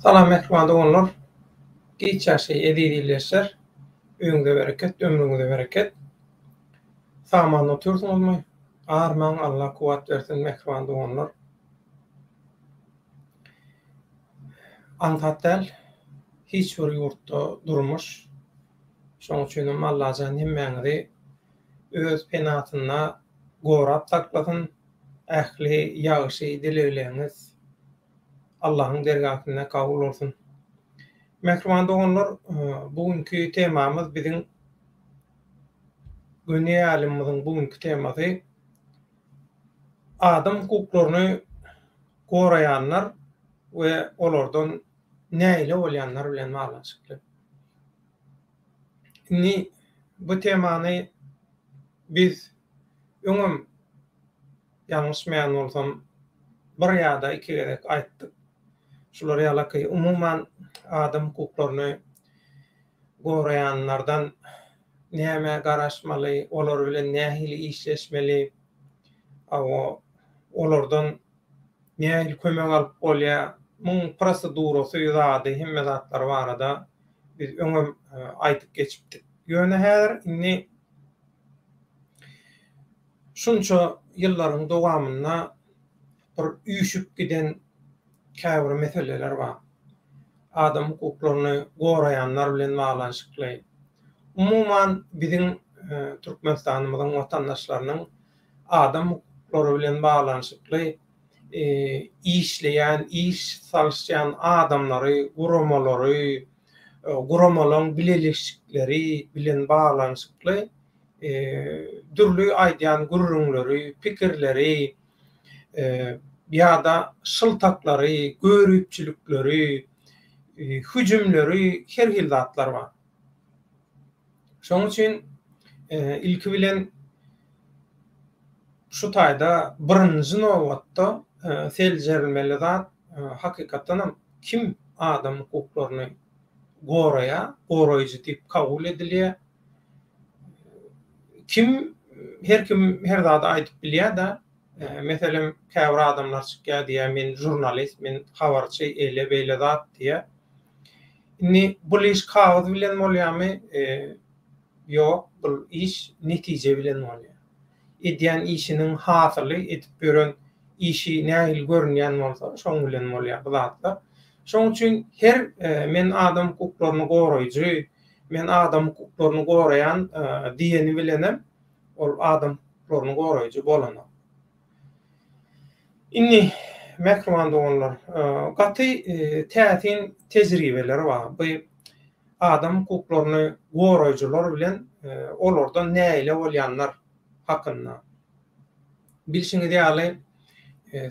Salam mähriban doganlar. Giç ýaşaý eziz ildeşler. Öýüňize bereket, ömrüňize bereket. Sag-aman otyrsyňyzmy? Armaň Allah kuwwat bersin mähriban doganlar. Aňsat däl hiç bir ýurtda durmuş. Şoň üçinem Allajan hemmäňizi öz penasynda gorap saklasyn. Ähli ýagşy dilegleriňiz Allahyň dergahynda kabul bolsun. Mähriban doganlar, bu günki temamyz biziň göni ýaýlymymyzyň bu günki temasy adam hukuklaryny goraýanlar we olardan nägile bolýanlar bilen baglanyşykly. Indi bu temany biz öňem Ýalňyşmaýan bolsam, bir ýa-da iki gezek aýtdyk. Şular ýalaky umuman adam hukuklaryny goraýanlardan nämä garaşmaly, olar bilen nähili işleşmeli, hawa, olardan nähili kömek alyp bolýar, muň prosedurasy zady hemme zatlary barada biz öňem aýdyp geçipdik. Ýöne häzir indi Şunça ýyllaryň dowamynda bir üýşüp giden käbir meseleler bar. Adam hukuklaryny goraýanlar bilen baglanyşykly. Umuman, biziň Türkmenistanymyzyň watandaşlarynyň adam hukuklary bilen baglanyşykly işleýän, iş salyşýan adamlary, guramalary, guramalaryň bileleşikleri bilen baglanyşykly dürli aýdýan gürrüňleri, pikirleri ýa-da şyltaklary, göripçilikleri, hüjümleri her hili zatlar bar. Şonuň üçin ilki bilen şu taýda birinji nobatda seljerilmeli zat hakykatdanam kim adam hukuklaryny goraýar, goraýjy diýip kabul edilýär. Kim her kim her zady aýdyp bilýär-de. Meselem, käbir adamlar çykýar diýýär, men žurnalist, men habarçy, eýle-beýle zat diýýär. Indi bul iş kagyz bilen bolýarmy? Ýok, bul iş netije bilen bolýar. Edýän işiniň hasyly, edip ýören işi nähili görünýän bolsa, şoň bilen bolýar bu zatlar. Şoň üçin her men adam hukuklaryny goraýjy, Men adam hukuklaryny goraýan diýeni bilenem ol adam hukuklaryny goraýjy bolanok. Indi mähriban doganlar, gaty täsin tejribeler bar. Bu adam hukuklaryny goraýjylar bilen olardan nägile bolýanlar hakynda. Bilşiňiz ýaly,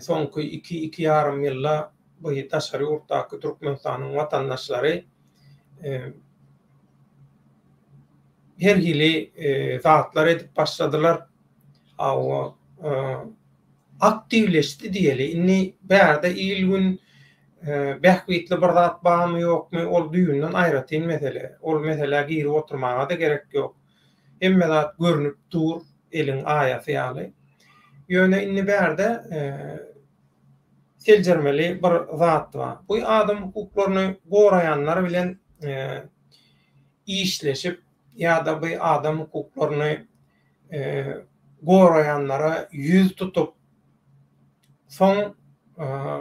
soňky iki, iki ýarym ýylda bu daşary ýurtdaky Türkmenistanyň watandaşlary her hili zatlar edip başladylar. Hawa, aktiwleşdi diýeli. Indi bärde il-gün bähbitli bir zat barmy ýokmy, ol düýbünden aýratyn mesele. Ol meselä girip oturmaga-da gerek ýok. Hemme zat görnüp dur, eliň aýasy ýaly. Ýöne indi bärde seljermeli bir zat bar. Bu adam hukuklaryny goraýanlar bilen işleşip ýa-da bu adam hukuklaryny goraýanlara ýüz tutup, soň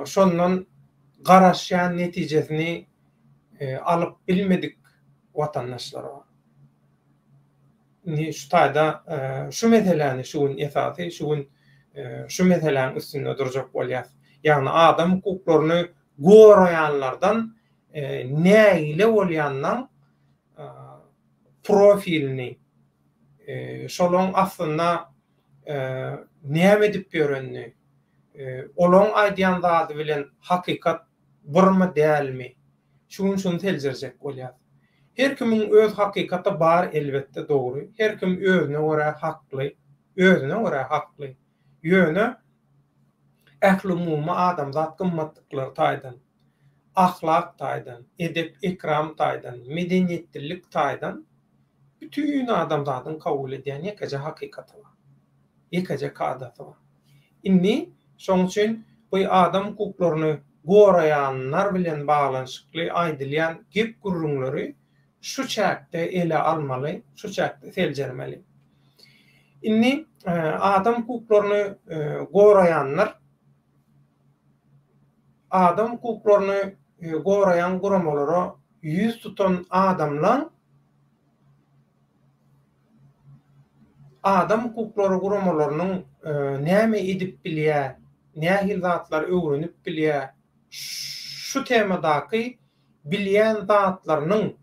şondan garaşýan netijesini alyp bilmedik watandaşlar bar. Indi şu taýda şu meseläni şu gün esasy şu gün şu meseläniň üstünde durjak bolýas. Ýagny adam hukuklaryny goraýanlardan nägile bolýanlaň profilini, şolaň aslynda näme edip ýörenini, olaň aýdýan zady bilen hakykat birmi dälmi? Şu gün şuny seljerjek bolýas. Her kimiň öz hakykaty bar elbetde dogry. Her kim özüne görä hakly. Özüne görä hakly. Ýöne ählumumy adamzat gymmatlyklary taýdan, ahlak taýdan, edep-ekram taýdan, medeniýetlilik taýdan bütin adamzadyň kabul edýän ýekeje hakykaty bar. Ýekeje kadasy bar. Indi şoň üçin bu adam hukuklaryny. goraýanlar bilen baglanyşykly aýdylýan gep-gürrüňleri şu çäkde ele almaly, şu çäkde seljermeli. Indi adam hukuklaryny goraýanlar adam hukuklaryny goraýan guramalara ýüz tutan adamlaň Adam hukuklary guramalarynyň näme edip bilýär, nähili zatlary öwrenip bilýär, şu temadaky bilýän zatlarynyň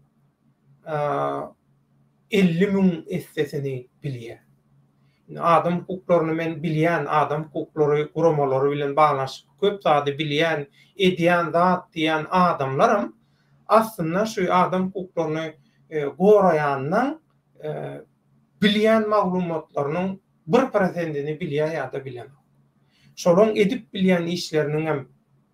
50 müň essesini bilýär. Indi adam hukuklaryny men bilýän, adam hukuklary guramalary bilen baglanyşykly köp zady bilýän, edýän zat diýýän adamlaram aslynda şu adam hukuklaryny goraýanlaň bilýän maglumatlarynyň bir prosentini bilýär ýa-da bilenok. Şolaň edip bilýän işleriniňem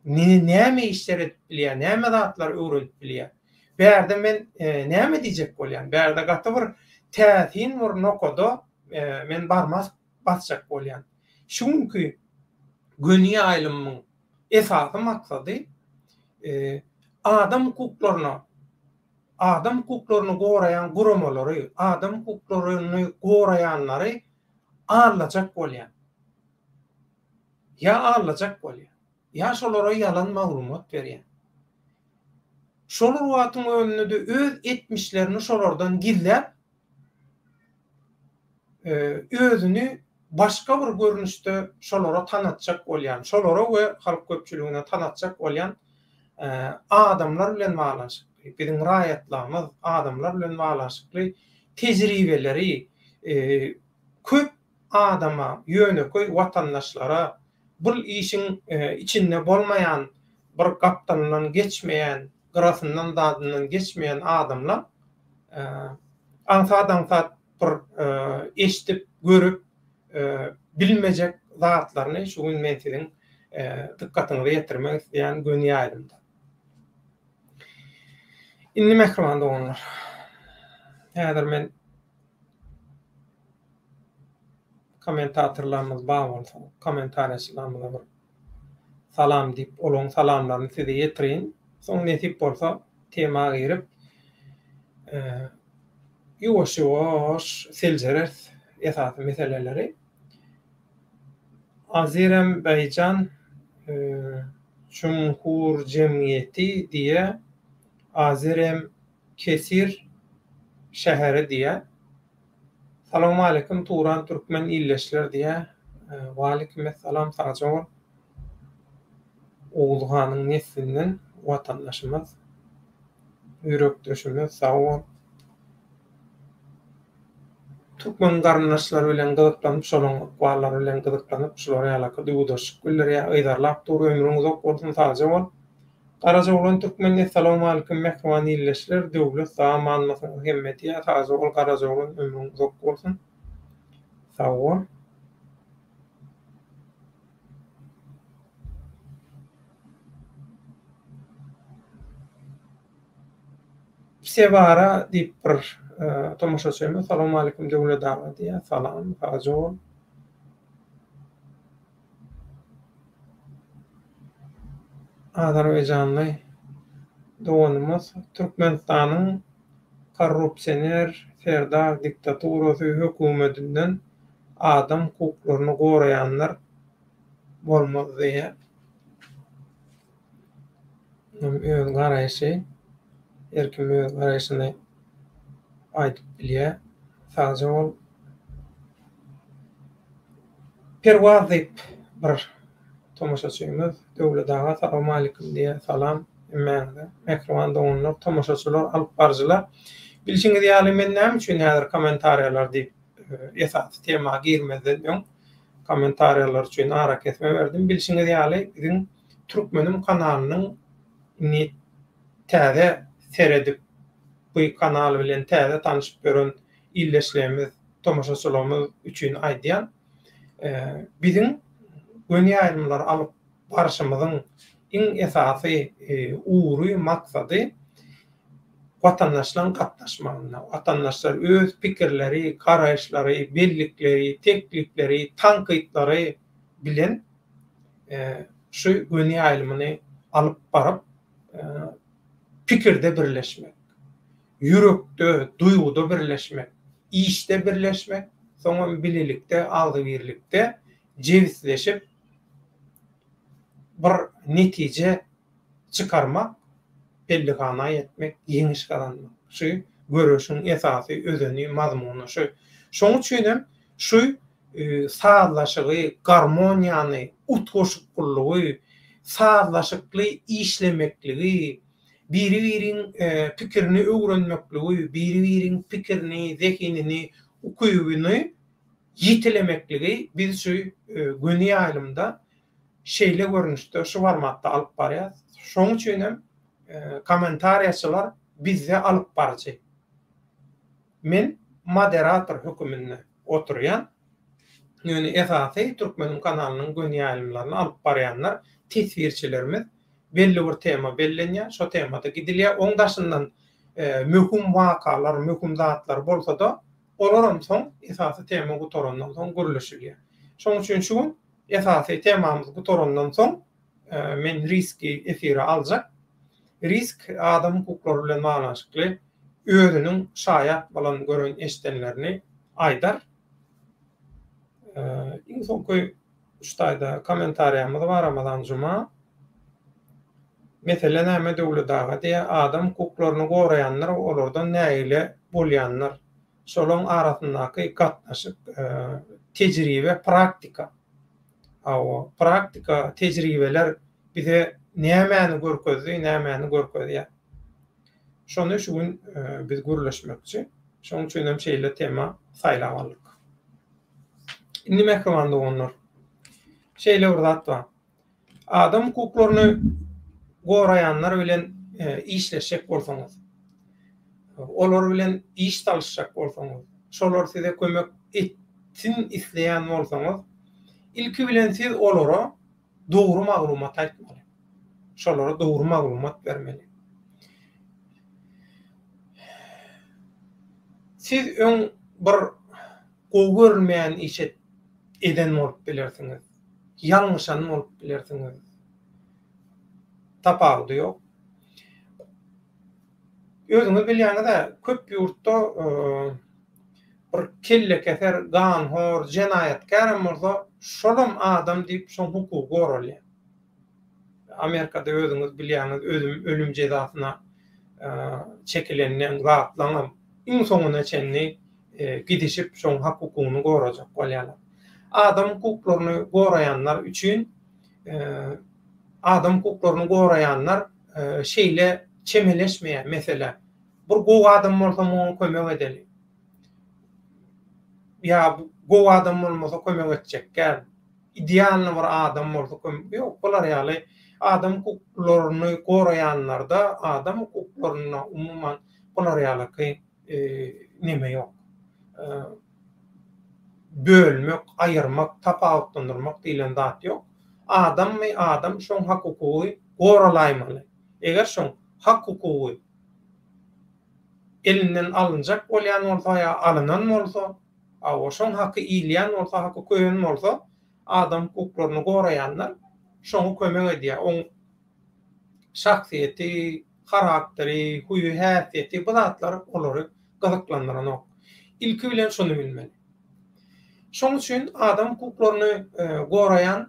näme işler edip bilýär, näme zatlary öwrenip bilýär. Bärde men näme diýjek bolýan? Bärde gaty bir täsin bir nokada men barmak basjak bolýan. Şu günki göni ýaýlymyň esasy maksady adam hukuklaryna, adam hukuklaryny goraýan guramalary, adam hukuklaryny goraýanlary aldajak bolýan. Ýa aldajak bolýan, ýa şolara ýalan maglumat berýän. Şol bir wagtyň özünde-de öz etmişlerini şolardan gizläp, özüni başga bir görnüşde şolara tanatjak bolýan, şolara we halk köpçüligine tanatjak bolýan adamlar bilen baglanyşykly, biziň raýatlarymyz, adamlar bilen baglanyşykly tejribeleri köp adama, ýönekeý watandaşlara, bul işiň içinde bolmaýan, bir gapdalyndan geçmeýän, gyrasyndan zadyndan geçmeýän adamlar aňsat-aňsat bir eşidip, görüp bilmejek zatlaryny şu gün men siziň dykgatyňyza ýetirmek isleýän göni ýaýlymda. Indi mähriban doganlar, häzir men kommentatorlarymyz bar bolsa, kommentariýaçylarymyza bir salam diýip, olaryň salamlaryny size ýetireýin. Soň nesip bolsa tema girip, ýuwaş-ýuwaş seljereris esasy meseleleri. Azerbaýjan Jumhur jemgyýeti diýe Azerem Kesir şäheri diýä. Salowmaleýkim Turan Türkmen illeşler diýä. Waleýkimessalam sagja bol. Oguz hanyň neslinden watandaşymyz, ýürekdeşimiz sag bol. Türkmen garyndaşlary bilen gyzyklanyp şolaň ykballary bilen gyzyklanyp şular ýalaky duýgudaşlyk bildirýär yzarlap dur ömrüň uzak bolsun sagja bol. Garajaoglan Türkmen Essalawmalikim mähriban ildeşler Döwlet sag amanmysyňyz hemme diýä sagja bol Garajaoglan ömrüň uzak bolsun sag bol. Sebara diýip bir tomaşaçymyz Salowmalikim Döwlet aga diýä salam sagja bol. Azerbaýjanly doganymyz Türkmenistanyň korrupsioner serdar diktaturasy hökümedinden adam hukuklaryny goraýanlar bolmaz diýýär. Öz garaýşy, her kim öz garaýşyny aýdyp bilýär. Sagja bol. Perwaz diýip bir tomaşaçymyz Döwlet aga salowmalikim diýýär. Salam hemmäňize. Mähriban doganlar, tomaşaçylar, alyp baryjylar. Bilşiňiz ýaly men näme üçin häzir kommentariýalar diýip esasy tema girmezden öň kommentariýalar üçin arakesme berdim. Bilşiňiz ýaly biziň Türkmenim kanalynyň indi täze seredip bu kanal bilen täze tanyşyp ýören ildeşlerimiz, tomaşaçylarymyz üçin aýdýan. Biziň göni ýaýlymlary alyp barşymyzyň iň esasy ugry, maksady watandaşlaryň gatnaşmagynda, watandaşlar öz pikirleri, garaýyşlary, bellikleri, teklipleri, tankytlary bilen şu göni ýaýlymyny. alyp baryp, pikirde birleşmek, ýürekde, duýguda birleşmek, işde birleşmek, soňam bilelikde, agzybirlikde jebisleşip bir netije çykarmak, pellehana ýetmek, ýeňiş gazanmak. Şu göreşiň esasy özeni, mazmuny şu. Şonuň üçin hem şu sazlaşygy, garmoniýany, utgaşyklylygy, sazlaşykly işlemekligi, biri-biriň pikirini öwrenmekligi, biri-biriň pikirini, zehinini, ukybyny ýitilemekligi biz şu göni ýaýlymda şeýle görnüşde, şu formatda alyp barýas. Şonuň üçin hem kommentariýaçylar bizde alyp baryjy. Men moderator höküminde oturýan. Ýöne esasy Türkmeniň kanalynyň göni ýaýlymlaryny alyp barýanlar teswirçilerimiz. Belli bir tema bellenýär, şo temada gidilýär. Oň daşyndan möhüm wakalar, möhüm zatlar bolsa-da, olaram soň esasy tema gutarandan soň gürleşilýär. Şonuň üçin şu gün esasy temamyz gutarandan soň men riski efire aljak. Risk adam hukuklary bilen baglanyşykly özüniň şaýat bolan gören eşidenlerini aýdar. Iň soňky şu taýda kommentariýamyz bar Ramazan Juma. Mesele näme Döwlet aga diýýär, adam hukuklaryny goraýanlar we olardan nägile bolýanlar. Şolaň arasyndaky gatnaşyk, tejribe, praktika. Hawa, praktika, tejribeler bize nämäni görkezdi, nämäni görkezýär. Şony şu gün biz gürleşmekçi. Şonuň üçin hem şeýle tema saýlap aldyk. Indi mähriban doganlar, şeýle bir zat bar. Adam hukuklaryny goraýanlar bilen işleşjek bolsaňyz, olar bilen iş salyşjak bolsaňyz, şolar size kömek etsin isleýän bolsaňyz, ilki bilen siz olara dogry maglumat aýtmaly. Şolara dogry maglumat bermeli. Siz öň bir gowy görülmeýän iş eden bolup bilersiňiz. Ýalňyşan bolup bilersiňiz. Tapawudy ýok. Özüňiz bilýäňiz-ä, köp ýurtda bir kellekeser, ganhor, jenaýatkärem bolsa, şolam adam diýip, şoň hukugy goralýar. Amerikada özüňiz bilýäňiz, özüm ölüm jezasyna çekilenden zatlaňam iň soňuna çenli gidişip şoň hak-hukugyny gorajak bolýarlar. Adam hukuklaryny goraýanlar üçin adam hukuklaryny goraýanlar şeýle çemeleşmeýär meselä. Bir gowy adam bolsa muňa kömek edeli. Ýa gowy adam bolmasa kömek etjek däl. Idealny bir adam bolsa kömek ýok bular ýaly adam hukuklaryny goraýanlarda adam hukuklarynda umuman bular ýalyky neme ýok. Bölmek, aýyrmak, tapawutlandyrmak diýlen zat ýok. Adammy adam şoň hak hukugy goralaýmaly. Eger şoň hak hukugy elinden alynjak bolýan bolsa ýa alynan bolsa, hawa şoň haky iýilýän bolsa, haky köýen bolsa, adam hukuklaryny goraýanlar şoňa kömek edýär. Oň şahsyýeti, harakteri, huýy, häsiýeti bu zatlar olary gyzyklandyranok. Ilki bilen şuny bilmeli. Şoň üçin adam hukuklaryny goraýan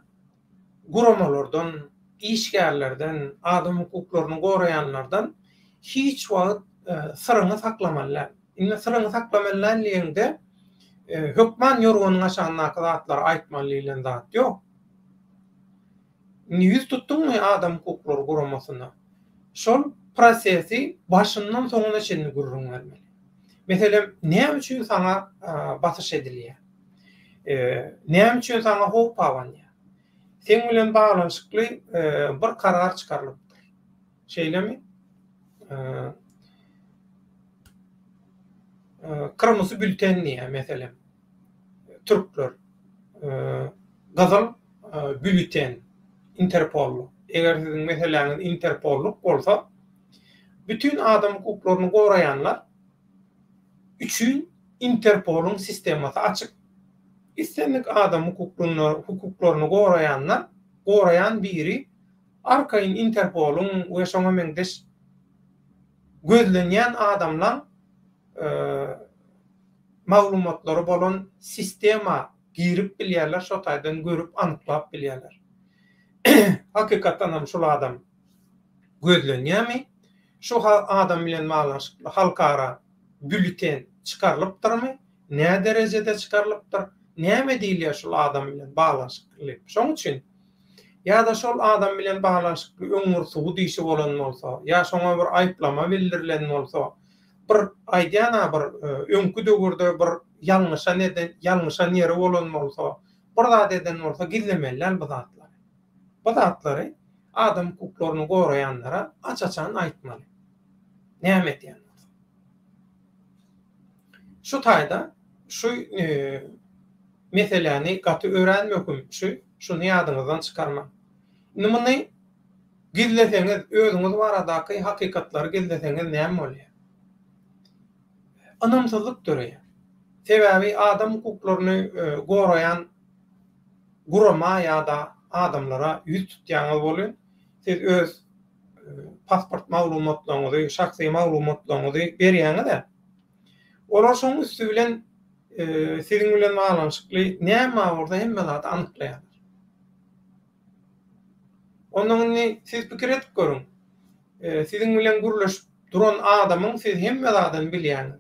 guramalardan, işgärlerden, adam hukuklaryny goraýanlardan hiç wagt syryňy saklamaly däl. Indi syryňy saklamaly däl diýeňde, hökman ýorganyň aşagyndaky zatlary aýtmaly diýlen zat ýok. Indi ýüz tutduňmy adam hukuklary guramasyna, şol prosesi başyndan soňuna çenli gürrüň bermeli. Meselem, näme üçin saňa basyş edilýär? Näme üçin saňa howp abanýar? Seň bilen baglanyşykly bir karar çykarylypdyr. Şeýlemi? Kyrmyzy bülten diýýär, meselem. Türkler. Gyzyl bülten, Interpollyk. Eger siziň meseläňiz Interpollyk bolsa, bütin adam hukuklaryny goraýanlar üçin Interpolyň sistemasy açyk. Islendik adam hukuklaryny goraýanlar, goraýan biri. Arkaýyn Interpoluň we şoňa meňzeş gözlenýän adamlaň maglumatlary bolan sistema girip bilýärler, şo taýdan görüp anyklap bilýärler. Hakykatdan hem şul adam gözlenýärmi? Şu adam bilen baglanyşykly halkara býulleten çykarylypdyrmy? Nä derejede çykarylypdyr? Näme diýilýär şul adam bilen baglanyşykly? Şoň üçin ýa-da şol adam bilen baglanyşykly öň bir sud işi bolan bolsa, ýa şoňa bir aýyplama bildirilen bolsa, bir aýdýan-a bir öňki döwürde bir ýalňyşan eden, ýalňyşan ýeri bolan bolsa, bir zat eden bolsa gizlemeli däl bu zatlary. Bu zatlary adam hukuklaryny goraýanlara aç-açan aýtmaly. Näme edýän bolsa. Şu taýda şu meseläni gaty örän möhüm şu şuny ýadyňyzdan çykarmaň. Indi muny gizleseňiz özüňiz baradaky hakykatlary gizleseňiz näme bolýar? Ynamsyzlyk döreýär. Sebäbi adam hukuklaryny goraýan gurama ýa-da adamlara ýüz tutýaňyz welin siz öz pasport maglumatlaryňyzy, şahsy maglumatlaryňyzy berýäňiz-ä. Olar şoň üsti bilen siziň bilen baglanyşykly näme bar bolsa hemme zady anyklaýarlar. Ondan indi siz pikir edip görüň. Siziň bilen gürleşip duran adamyň siz hemme zadyny bilýäňiz.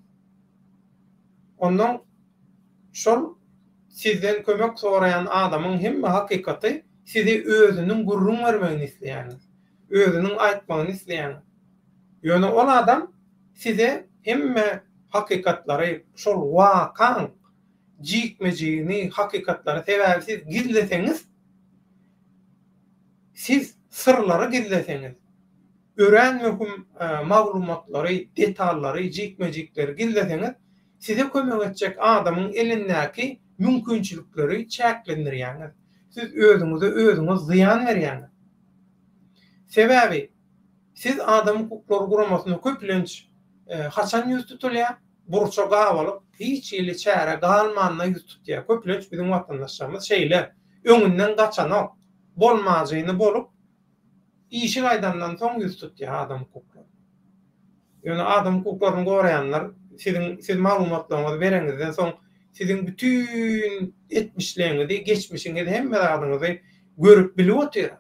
Ondan şol sizden kömek soraýan adamyň hemme hakykaty size özüniň gürrüň bermegini isleýäňiz. Özüniň aýtmagyny isleýäňiz. Ýöne ol adam size hemme hakykatlary, şol wakaň jikme-jigini, hakykatlary, sebäbi siz gizleseňiz, siz syrlary gizleseňiz, örän möhüm maglumatlary, detallary, jikme-jikleri gizleseňiz, size kömek etjek adamyň elindäki mümkinçilikleri çäklendirýäňiz. Siz özüňize özüňiz zyýan berýäňiz. Sebäbi siz adam hukuklary guramasyna köplenç haçan ýüz tutulýar? Burça gabalyp, hiç hili çäre galmanda ýüz tutýar. Köplenç biziň watandaşlarymyz şeýle, öňünden gaçanok, bolmajyny bolup, işi gaýdandan soň ýüz tutýar adam hukuklaryna. Ýöne adam hukuklaryny goraýanlar siziň siz maglumatlaryňyzy bereňizden soň siziň bütin etmişleriňizi, geçmişiňizi, hemme zadyňyzy görüp bilip otyr.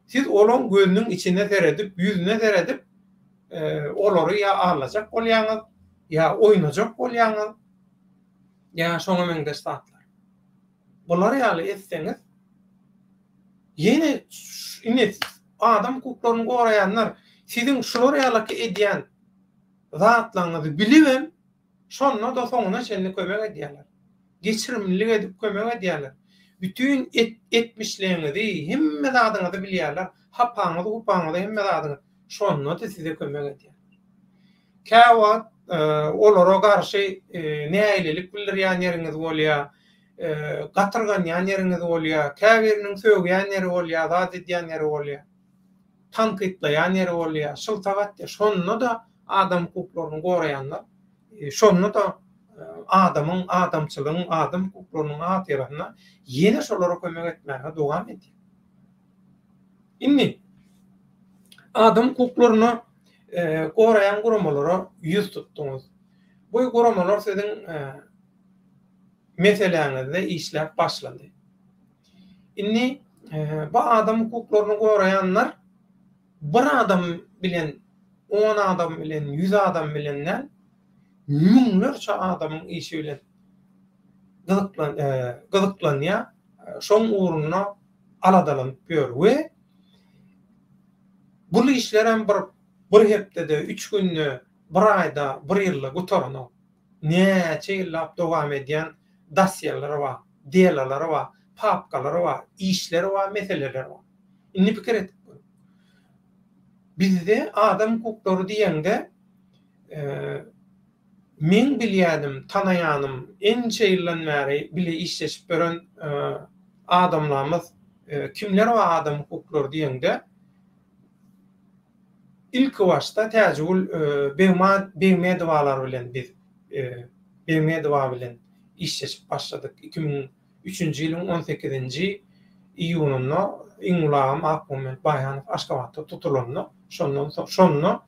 Siz olaň gözüniň içine seredip, ýüzüne seredip olary ýa aldajak bolýaňyz, ýa oýnajak bolýaňyz, ýa şoňa meňzeş zatlar. Bular ýaly etseňiz, ýene ine adam hukuklaryny goraýanlar siziň şular ýalaky edýän zatlaryňyzy bilibem, şonda-da soňuna çenli kömek edýärler. Geçirimlilik edip kömek edýärler. Bütin et etmişleriňizi, hemme zadyňyzy bilýärler. Hapaňyzy, hupaňyzy, hemme zadyňyzy. Şonda-da size kömek edýärler. Käwagt olara garşy nägilelik bildirýän ýeriňiz bolýar, gatyrganýan ýeriňiz bolýar, käbiriniň sögýän ýeri bolýar, zat edýän ýeri bolýar, tankytlaýan ýeri bolýar, şyltak atýar. Şonda-da adam hukuklaryny goraýanlar, şonda-da adamyň, adamçylygyň, adam hukuklarynyň hatyrasyna ýene şolara kömek etmäge dowam edýär. Indi adam hukuklaryny goraýan guramalara ýüz tutduňyz. Bu guramalar siziň meseläňizde işläp başlady. Indi bu adam hukuklaryny goraýanlar bir adam bilen, on adam bilen, ýüz adam bilen däl, müňlerçe adamyň işi bilen gyzyklanýar, şoň ugrunda aladalanyp ýör we bul işlerem bir bir hepdede, üç günde, bir aýda, bir ýylda gutaranok. Näçe ýyllap dowam edýän dosýeler bar, delalar bar, papkalar bar, işler bar, meseleler bar. Indi pikir edip görüň. Bizde adam hukuklary diýeňde, meň bilýänim, tanaýanym, ençe ýyldan bäri bile işleşip ýören adamlarymyz kimler bar adam hukuklary diýeňde, ilki başda Täjigül Begmedowalar bilen biz Begmedowa bilen işleşip başladyk. 2003-nji ýylyň on sekizinji. Iýunynda iň uly agam Akmuhammet Baýhanow Aşgabatda tutulanda, şondan soň, şonda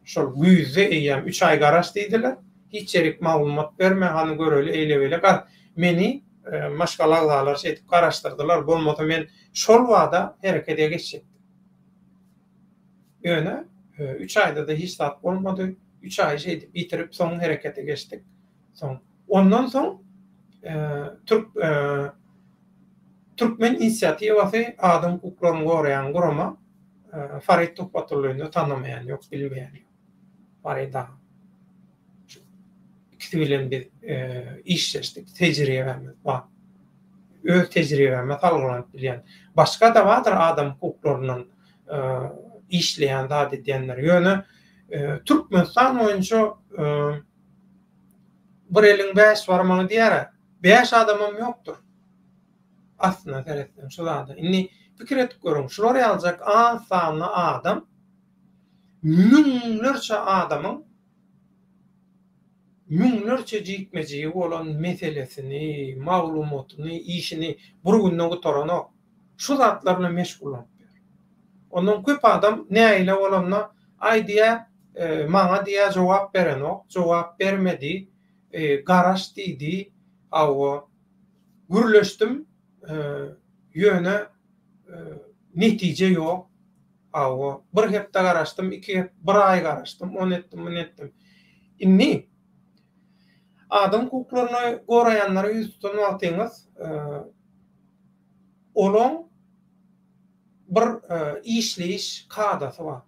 şol güýzde eýýäm üç aý garaş diýdiler. Hiç ýerik maglumat berme, hany göreli eýle-beýle gar. Meni maşgala agzalary şeýdip garaşdyrdylar, bolmasa men şol bada herekede geçjekdim. Ýöne üç aýda-da hiç zat bolmady. Üç aýy şeýdip ýitirip, soň herekete geçdik. Soň, ondan soň türk Türkmen inisiatiwasy adam hukuklaryny goraýan gurama Farid Tuhbatullini tanamaýan ýok, bilmeýän ýok. Farid aga. Şu ikisi bilen biz işleşdik, tejribämiz bar. Öz tejribäme salgylanyp bilýän. Başga-da bardyr adam hukuklaryndan işleýän, zat edýänler. Ýöne Türkmenistan boýunça bir eliň bäş barmagy diýer-ä, bäş adamam ýokdur. Aslyna seretseň şu zada. Indi pikir edip görüň, şular ýaljak az sanly adam müňlerçe adamyň müňlerçe jikme-jigi bolan meselesini, maglumatyny, işini bir günde gutaranok. Şu zatlar bilen meşgullanyp ýör. Ondan köp adam nägile bolanda, aý diýýär, maňa diýýär jogap berenok, jogap bermedi, garaş diýdi, hawa, gürleşdim, ýöne netije ýok. Hawa, bir hepde garaşdym, iki hep, bir aý garaşdym, ony etdim, muny etdim. Indi adam hukuklaryny goraýanlara ýüz tutan wagtyňyz olaň bir işleýiş kadasy bar.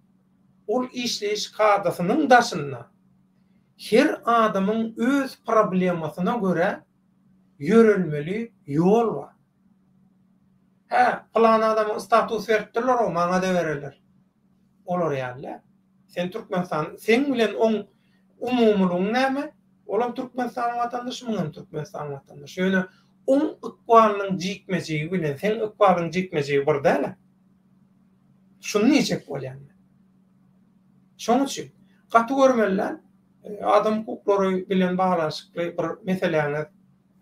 Ol işleýiş kadasynyň daşynda her adamyň öz problemasyna görä ýörelmeli ýol bar. Hä, pylan adama status beripdirler-ow, maňa-da bererler. Olar ýaly däl. Sen Türkmenistan, seň bilen oň umumylygyň näme? Olam Türkmenistanyň watandaşy, muňam Türkmenistanyň watandaşy. Ýöne oň ykbalynyň jikme-jigi bilen seň ykbalyň jikme-jigi bir däl-ä. Şuny diýjek bolýan men. Şoň üçin gaty görmeli däl. Adam hukuklary bilen baglanyşykly bir meseläňiz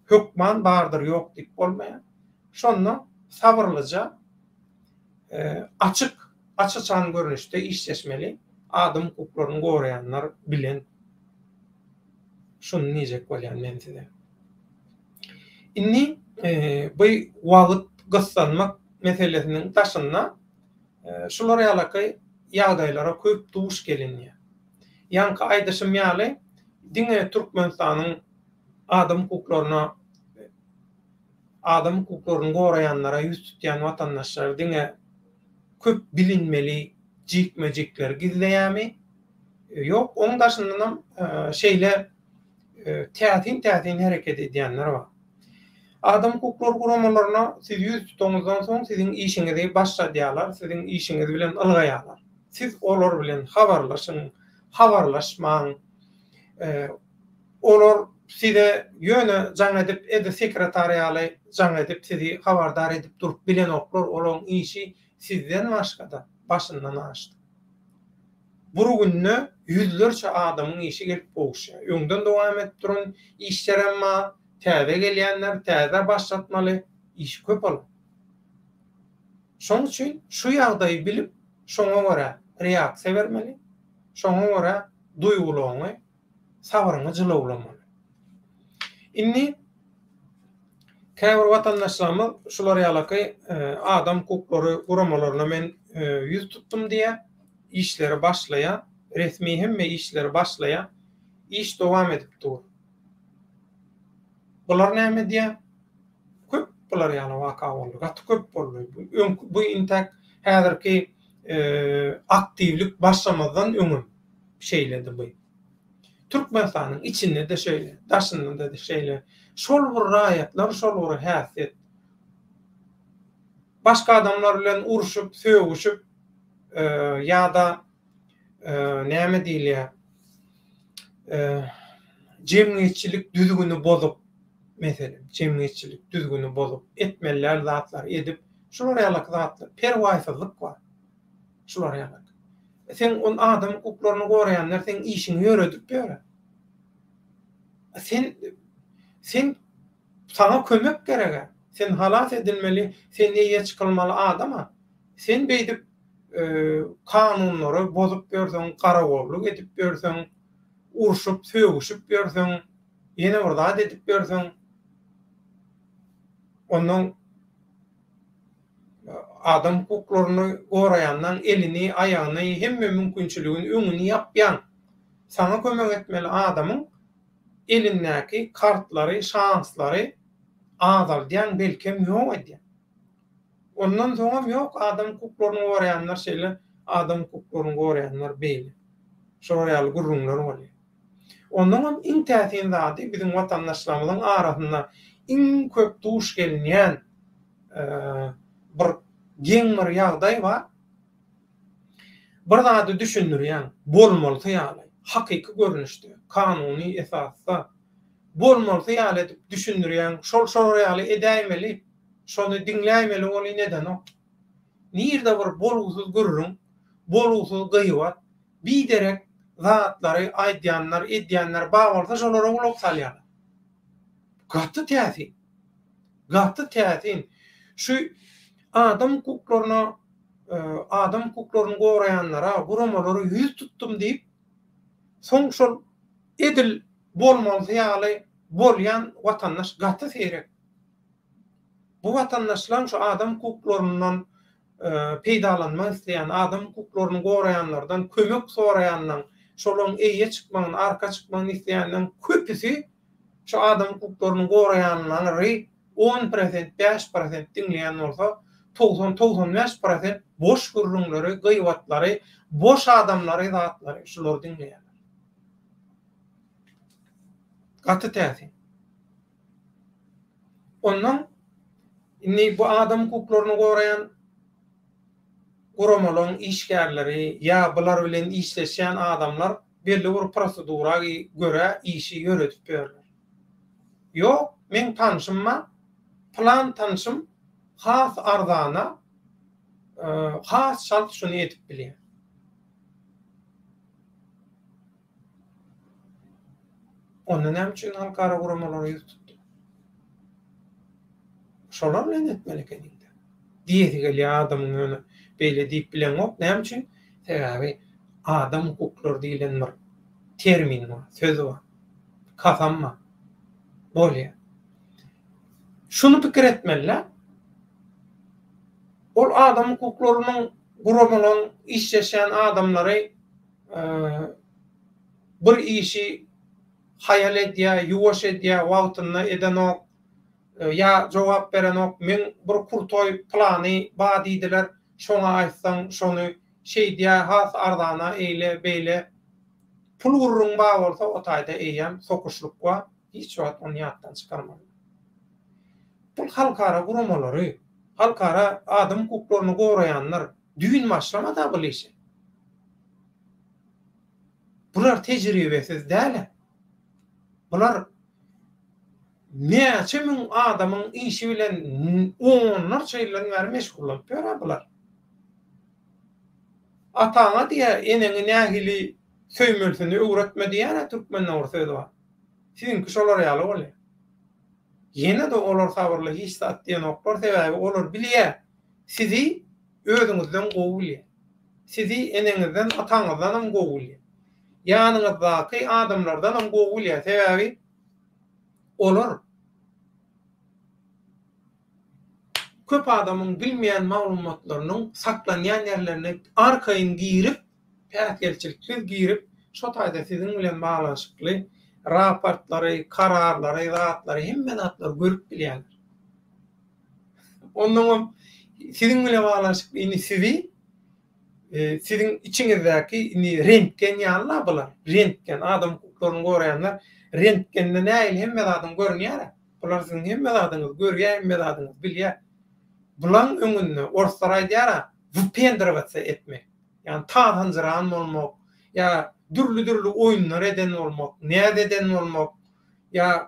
hökman bardyr ýok diýip bolmaýar. Şonda sabyrlyja, açyk, aç-açan görnüşde işleşmeli adam hukuklaryny goraýanlar bilen. Şuny diýjek bolýan men size. Indi bu wagt gyssanmak meselesiniň daşynda şular ýalaky ýagdaýlara köp duş gelinýär. Ýaňky aýdyşym ýaly, diňe Türkmenistanyň adam hukuklaryna adam hukuklaryny goraýanlara ýüz tutýan watandaşlar diňe köp bilinmeli jikme-jikleri gizleýärmi? Ýok, oň daşyndanam şeýle täsin-täsin hereket edýänler bar. Adam hukuklary guramalaryna siz ýüz tutaňyzdan soň siziň işiňizi başladýarlar, siziň işiňiz bilen ylgaýarlar. Siz olar bilen habarlaşyň, habarlaşmaň. Olar size ýöne jaň edip, edil sekretar ýaly jaň edip sizi habardar edip durup bilenoklar, olaryň işi sizden başga-da başyndan aşdy. Bir günde ýüzlerçe adamyň işi gelip gowuşýar. Öňden dowam edip duran işlerem bar, täze gelýänler, täze başlatmaly, işi köp olaryň. Şonuň üçin şu ýagdaýy bilip, şoňa görä reaksiýa bermeli, şoňa görä duýgularyňy, sabryňy jylawlamaly. Indi käbir watandaşlarymyz şular ýalaky adam hukuklary guramalaryna men ýüz tutdum diýýär, işleri başlaýar, resmi hemme işleri başlaýar, iş dowam edip dur. Bular näme edýär? Köp bular ýaly waka boldy, gaty köp boldy. Bu öňki bu intäk häzirki aktiwlik başlamazdan öňem şeýledi bu. Türkmenistanyň içinde-de şeýle, daşynda-da şeýle. Şol bir raýatlar, şol bir häsiýet. Başga adamlar bilen urşup, sögüşip ýa-da näme diýilýär, jemgyýetçilik düzgüni bozup, meselem, jemgyýetçilik düzgüni bozup, etmeli däl zatlary edip, şular ýalaky zatlar, perwaýsyzlyk bar. Şular ýalaky. Sen ol adam hukuklaryny goraýanlar seň işiňi ýöredip ýörer. Sen sen saňa kömek gereg-ä. Sen halas edilmeli, sen eýe çykylmaly adam-a. Sen beýdip kanunlary bozup ýörseň, garagolluk edip ýörseň, urşup, sögüşip ýörseň, ýene bir zat edip ýörseň, onnoň adam hukuklaryny goraýanlaň elini, aýagyny, hemme mümkinçiligini, öňüni ýapýaň. Saňa kömek etmeli adamyň elindäki kartlary, şanslary azaldýaň, belkem ýok edýäň. Ondan soňam ýok adam hukuklaryny goraýanlar şeýle, adam hukuklaryny goraýanlar beýle. Şolar ýaly gürrüňler bolýar. Onnoňam iň täsin zady biziň watandaşlarymyzyň arasynda iň köp duş gelinýän bir geň bir ýagdaý bar. Bir zady düşündirýäň, bolmalysy ýaly, hakyky görnüşde, kanuny esasda bolmalysy ýaly edip düşündirýäň, şol şolar ýaly edäýmeli, şony diňläýmeli welin edenok. Nirde bir bolgusyz gürrüň, bolgusyz gybat, biderek zatlary aýdýanlar, edýänler bar bolsa şolara gulak salýarlar. Gaty täsin. Gaty täsin. Şu adam hukuklaryna adam hukuklaryny goraýanlara, guramalara ýüz tutdum diýip, soň şol edil bolmalysy ýaly bolýan watandaş gaty seýrek. Bu watandaşlaryň şu adam hukuklaryndan peýdalanmak isleýän, adam hukuklaryny goraýanlardan kömek soraýanlaryň, şolaryň eýe çykmagyny, arka çykmagyny isleýänleriň köpüsi şu adam hukuklaryny goraýanlary on prosent, bäş prosent diňleýän bolsa, 90, 95 prosent boş gürrüňleri, gyýbatlary, boş adamlary, zatlary şulary diňleýärler. Gaty täsin. Ondan indi bu adam hukuklaryny goraýan guramalaryň işgärleri ýa bular bilen işleşýän adamlar belli bir prosedura görä işi ýöredip ýörler. Ýok, meň tanşym bar, pylan tanşym has arzana, has çalt şuny edip bilýär. Onda näme üçin halkara guramalara ýüz tutdy? Şolar bilen etmeli ekeniňdä. Diýesi gelýär adamyň ýöne beýle diýip bileňok. Näme üçin? Sebäbi adam hukuklary diýlen bir termin bar, söz bar. Kasam bar. Bolýar. Şuny pikir etmeli-dä. Ol adam hukuklarynyň guramalaryň işleşýän adamlary bir işi haýal edýär, ýuwaş edýär, wagtynda edenok, ýa jogap berenok, meň bir krutoý plany bar diýdiler, şoňa aýtsaň şony şeýdýär, has arzana eýle, beýle. Pul gürrüň bar bolsa o taýda eýýäm sokuşlyk bar, hiç wagt ony ýatdan çykarmaly. Bul halkara guramalary, halkara adam hukuklaryny goraýanlar düýn başlamad-a bul işe. Bular tejribesiz däl-ä. Bular näçe müň adamyň işi bilen onlarça ýyldan bäri meşgullanyp ýör-ä bular. Ataňa diýýär, eneňi nähili söýmelisini öwretme diýýär-ä türkmende bir söz bar. Siziňki şolar ýaly bolýar. Ýene-de olar sabyrly hiç zat diýenoklar, sebäbi olar bilýär, sizi özüňizden gowy bilýär. Sizi eneňizden, ataňyzdanam gowy bilýär. Ýanyňyzdaky adamlardanam gowy bilýär, sebäbi olar köp adamyň bilmeýän maglumatlarynyň saklanýan ýerlerine arkaýyn girip, päsgelçiliksiz girip, şo taýda siziň bilen baglanyşykly raportlary, kararlary, zatlary, hemme zatlary görüp bilýärler. Onnoňam siziň bilen baglanyşykly indi sizi siziň içiňizdäki indi rentgen ýaly-la bular. Rentgen, adam hukuklaryny goraýanlar rentgende nähili hemme zadyň görünýär-ä. Bular siziň hemme zadyňyzy görýär, hemme zadyňyzy bilýär. Bulaň öňünde orslar aýdýar-a, wypendriwatsa etmek. Ýagny tasanjyran bolmak, ýa dürli-dürli oýunlar eden bolmak, näz eden bolmak, ýa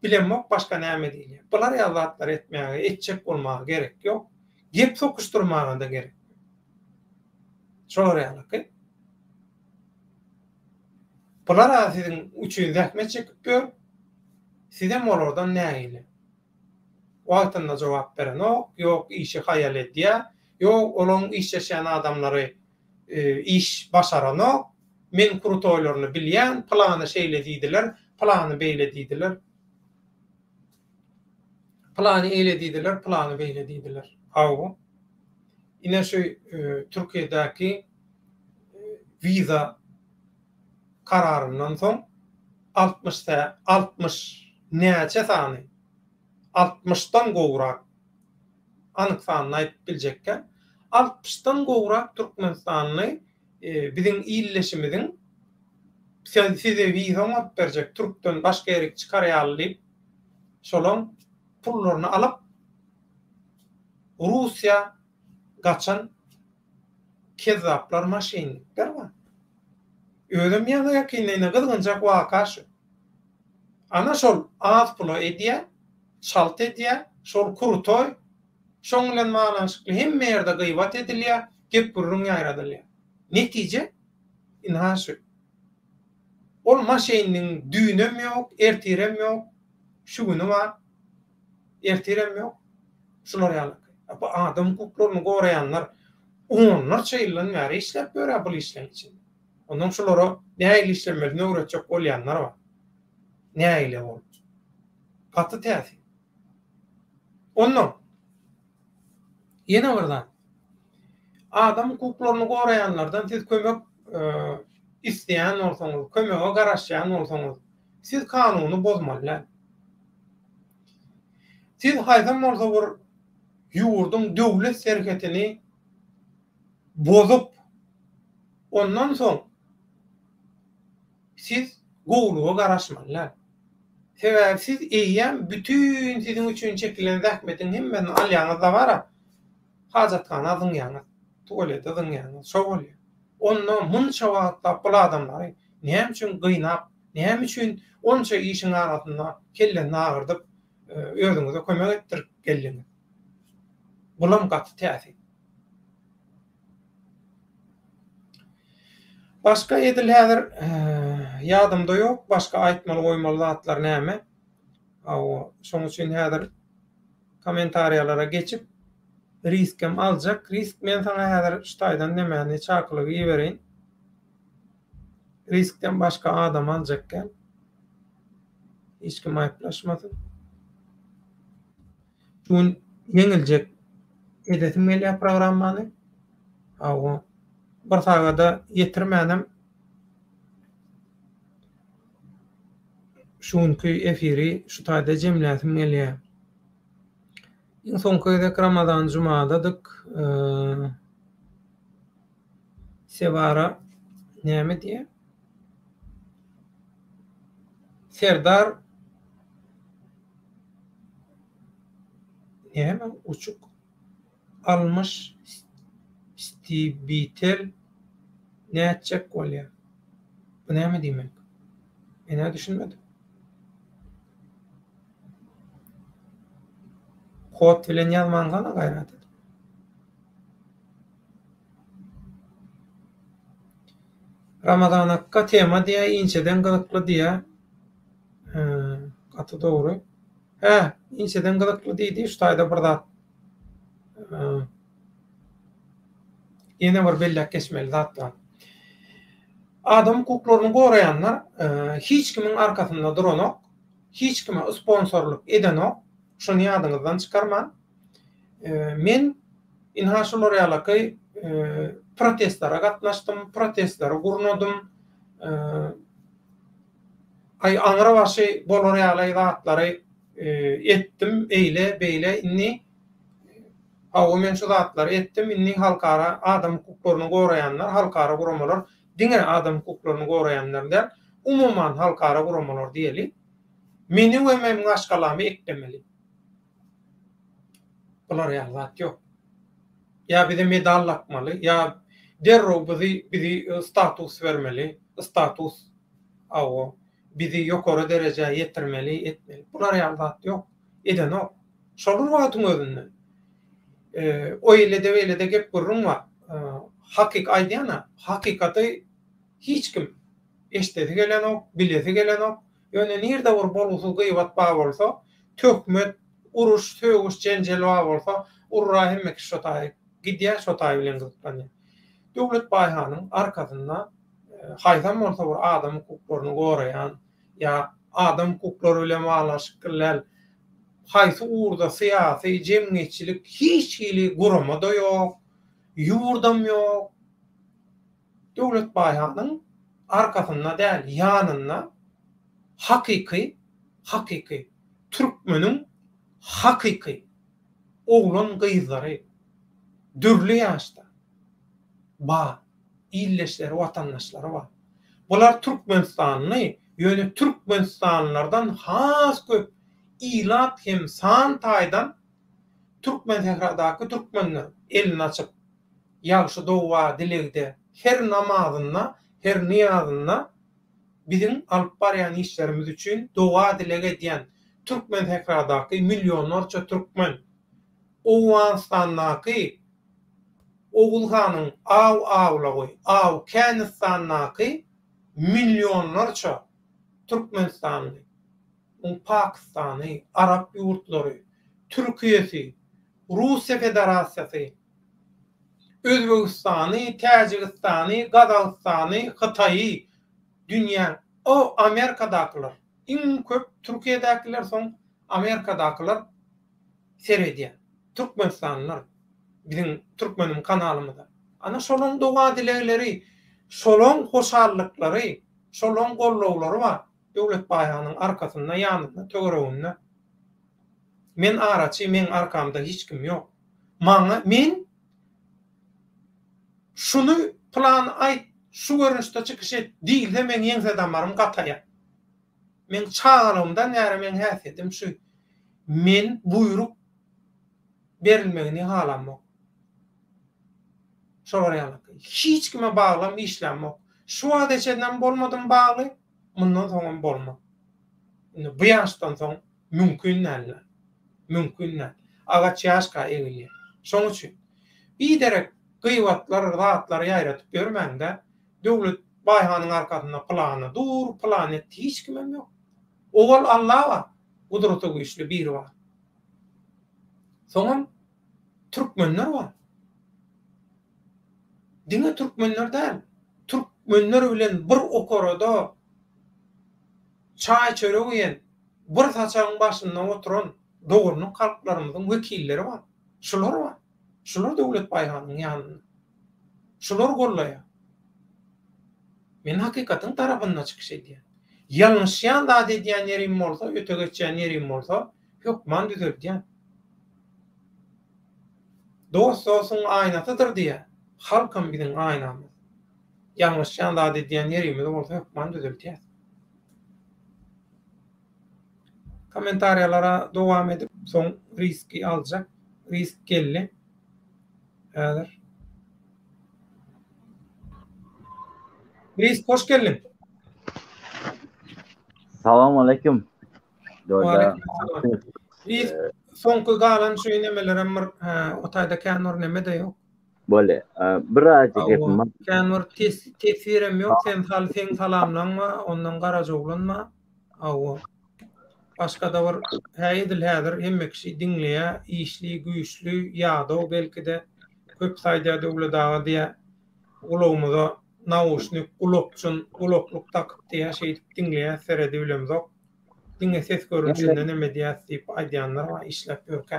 bilemok başga näme diýilýär. Bular ýaly zatlary etmäge, etjek bolmaga gerek ýok. Gep sokuşdyrmaga-da gerek ýok. Şolar ýalyky. Bular-a siziň üçin zähmet çekip ýör, sizem olardan nägile. Wagtynda jogap berenok, ýok işi haýal edýär, ýok olaň işleşýän adamlary iş başaranok, men krutoýlaryny bilýän, pylany şeýle diýdiler, pylany beýle diýdiler. Pylany eýle diýdiler, pylany beýle diýdiler. Hawa. Ine şu Türkiýedäki wiza kararyndan soň 60 60 näçe sany altmyşdan gowrak anyk sanyny aýdyp biljekkä altmyşdan gowrak türkmenistanly biziň ildeşimiziň size wiza oňaryp berjek türkden başga ýerik çykar ýaly diýip şolaň pullaryny alyp Russiýa gaçan kezzaplar maşennikler bar. Özem ýaňy ýakynda ine gyzgynjak waka şu. Ana şol az pula edýä, çalt edýä, şol krutoý, şoň bilen baglanyşykly hemme ýerde gybat edilýä, gep-gürrüň ýaýradylýa. Netije, ynha şu. Ol maşennigiň düýnem ýok, ertirem ýok, şu güni bar, ertirem ýok. Şular ýaly. Bu adam hukuklaryny goraýanlar onlarça ýyldan bäri işläp ýör-ä bul işleň içinde. Ondan şulara nähili işlemesini öwretjek bolýanlar bar. Nägile bolup. Gaty täsin. Ondan ýene bir zat. Adam hukuklaryny goraýanlardan siz kömek isleýän bolsaňyz, kömege garaşýan bolsaňyz, siz kanuny bozmaly däl. Siz haýsam bolsa bir ýurduň döwlet serhetini bozup, ondan soň siz gowulyga garaşmaly däl. Sebäbi siz eýýäm bütin siziň üçin çekilen zähmetiň hemmesini alýaňyz-da bara, hajathana zyňýaňyz, tualete zyňýaňyz, şo bolýar. Onda munça wagtlap bul adamlary näme üçin gynap, näme üçin onça işiň arasynda kelleňizi agyrdyp, özüňize kömek etdirip geldiňiz? Bulam gaty täsin. Başga edil häzir ýadymda ýok, başga aýtmaly goýmaly zatlar näme. Hawa, şoň üçin häzir kommentariýalara geçip riskem aljak. Risk men saňa häzir şu taýdan nemäni çakylygy ibereýin. Riskden başga adam aljak gel. Hiç kim aýyplaşmasyn. Şu gün ýeňiljek edesim gelýär programmany. Hawa. Bir sagada ýetirmänem şu günki efiri şu taýda jemläsim gelýär. Iň soňky gezek Ramazan jumadadyk. Sewara näme diýýär? Serdar Näme uçuk almyş stibitel nätjek bolýa? Bu näme diýmek? Menä düşünmedim. Kod bilen ýazmaňsana gaýrat edip. Ramazan akga tema diýä inçeden gyzykly diýä. Gaty dogry. Hä, inçeden gyzykly diýdi, şu taýda bir zat. Ýene bir belläp geçmeli zat bar. Adam hukuklaryny goraýanlar hiç kimiň arkasynda duranok, hiç kime sponsorlyk edenok. Şuny ýadyňyzdan çykarmaň. Men ynha şular ýalaky protestlere gatnaşdym, protestleri gurnadym. Aý aňry başy bolar ýaly zatlary etdim, eýle, beýle, indi hawa men şu zatlary etdim, indi halkara adam hukuklaryny goraýanlar, halkara guramalar, diňe adam hukuklaryny goraýanlar däl, umuman halkara guramalar diýeli, meni we meniň maşgalamy eklemeli. Bular ýaly zat ýok. Ýa bize medal dakmaly, ýa derrew bizi bizi status bermeli, status awo, bizi ýokary derejä ýetirmeli, etmeli. Bular ýaly zat ýok. Edenok. Şol bir wagtyň özünde o eýlede beýlede gep gürrüň bar. Hakyk aýdýan-a, hakykaty hiç kim eşidesi gelenok, bilesi gelenok. Ýöne nirde bir bolgusyz gybat bar bolsa, töhmet. Uruş, sögüş, jenjel bar bolsa, urra hemme kişi şo taýy gidýär, şo taýy bilen gyzyklanýar. Döwlet Baýhanyň arkasynda haýsam bolsa bir adam hukuklaryny goraýan ýa adam hukuklary bilen baglanyşykly däl haýsy ugurda syýasy, jemgyýetçilik hiç hili gurama-da ýok, ýurdam ýok. Döwlet Baýhanyň arkasynda däl, ýanynda hakyky, hakyky türkmeniň hakyky oglan-gyzlary dürli ýaşda bar, ildeşleri, watandaşlary bar. Bular türkmenistanly, ýöne türkmenistanlylardan has köp ilat hem san taýdan Türkmensähradaky türkmenler elini açyp, ýagşy doga-dilegde, her namazynda, her nyýazynda biziň alyp barýan işlerimiz üçin doga-dileg edýän Türkmensähradaky millionlarça türkmen, Owganystandaky Oguz hanyň aw awlagy, aw Känistandaky millionlarça türkmenistanly, oň Pakistany, arap ýurtlary, Türkiýesi, Russiýa Federasiýasy, Özbegistany, Täjigistany, Gazagystany, Hytaýy, dünýäň o Amerikadakylar, iň köp Türkiýedäkiler soň Amerikadakylar seredýär. Türkmenistanlylar biziň Türkmenim kanalymyza. Ana şolaň doga-dilegleri, şolaň hoşallyklary, şolaň gollawlary bar Döwlet Baýhanyň arkasynda, ýanynda, töwereginde. Men araçy, meň arkamda hiç kim ýok. Maňa men şuny pylany aýt, şu görnüşde çykyş et diýilse meň ýeňse damarym gataýar. Meň çagalygymdan bäri meň häsiýetim şu. Men buýruk berilmegini halamok. Şolar ýaly. Hiç kime baglam işlämok. Şu wagta çenlem bolmadym bagly, mundan soňam bolmam. Indi bu ýaşdan soň mümkin däldir. Mümkin däl. Agaç ýaşka egilýär. Şoň üçin biderek gybatlar, zatlar ýaýradyp ýörmäň-de, Döwlet Baýhanyň arkasynda pylany dur, pylany etdi hiç kimem ýok. Owal Alla bar, gudraty güýçli biri bar. Soňam türkmenler bar. Diňe türkmenler däl, türkmenler bilen bir okarada çaý-çörek iýen, bir saçagyň başynda oturan doganlyk halklarymyzyň wekilleri bar. Şular bar. Şular Döwlet Baýhanyň ýanynda. Şular gollaýar. Men hakykatyň tarapynda çykyş edýän. Ýalňyşýan zat edýän ýerim bolsa, öte geçýän ýerim bolsa, hökman düzeldýän. Dost dostuň aýnasydyr diýýär. Halkam biziň aýnamyz. Ýalňyşýan zat edýän ýerimiz bolsa hökman düzeldýäs. Kommentariýalara dowam edip, soň riski aljak. Risk geldi. Häzir. Risk hoş geldiň. Salam aleyküm. Risk soňky galan şu nemelerem bir o taýda kän bir neme-de ýok. Bolýa. Birazjyk gepim bar. Kän bir teswirem ýok. Sen sal seň salamlaň bar, ondan Garajaoglan bar. Hawa. Başga-da bir hä edil häzir hemme kişi diňleýär, işli, güýçli, ýadaw belki-de. Köpüsi aýdýar Döwlet aga diýýär, gulagymyza nauşnik, gulakjyn, gulaklyk dakyp diýýär, şeýdip diňleýäs, seredibilemzok. Diňe ses görnüşinde neme edýäs diýip aýdýanlar bar işläp ýörkä.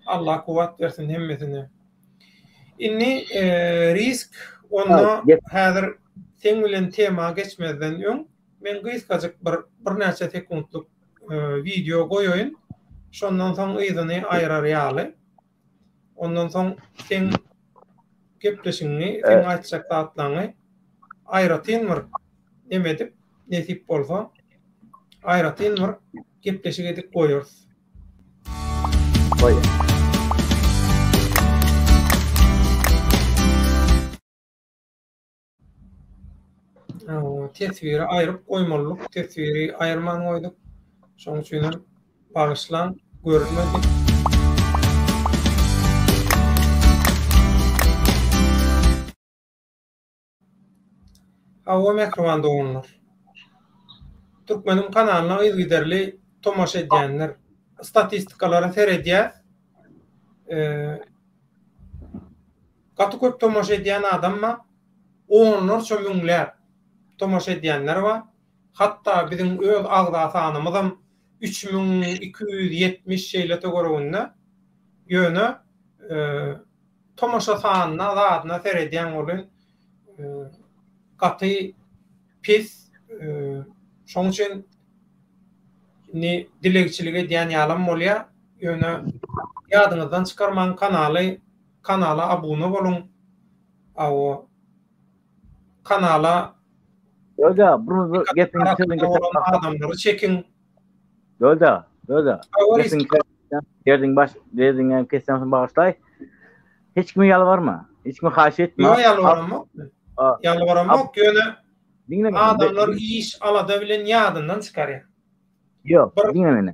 Allah kuwwat bersin hemmesine. Indi risk onda häzir seň bilen tema geçmezden öň men gysgajyk bir birnäçe sekuntlyk wideo goýaýyn. Şondan soň yzyny aýyrar ýaly. Ondan soň seň gepleşigiňi, seň aýtjak zatlaryňy aýratyn bir neme edip, nesip bolsa, aýratyn bir gepleşik edip goýarys. Goýar. Teswiri aýryp goýmalydyk, teswiri aýyrman goýduk. Şonuň üçin hem bagyşlaň, görünmedi. Hawa mähriban doganlar. Türkmeniň kanalyna yzygiderli tomaşa edýänler. statistikalara seredýäs. Gaty köp tomaşa edýän adam bar. Onlarça müňläp tomaşa edýänler bar. Hatda biziň öz agza sanymyzam 3270 şeýle töwereginde. Ýöne tomaşa sanyna, zadyna seredýäň welin gaty pes. Şonuň üçin indi dilegçilik edýän ýalam bolýar. Ýöne ýadyňyzdan çykarmaň kanaly, kanala abuna boluň. Awo kanala Ýoda, bir gepiň sözüň adamlary çekiň. Ýoda, ýoda. Gepiň Derdiň baş, derdiňden kesseň soň bagyşlaý. Hiç kime ýalbarma. Hiç kime haýyş etme. Ýok, ýalbaramok. Ýalbaramok, ýöne Diňle meni. Adamlar iş alada bilen ýadyndan çykarýar. Ýok, diňle meni.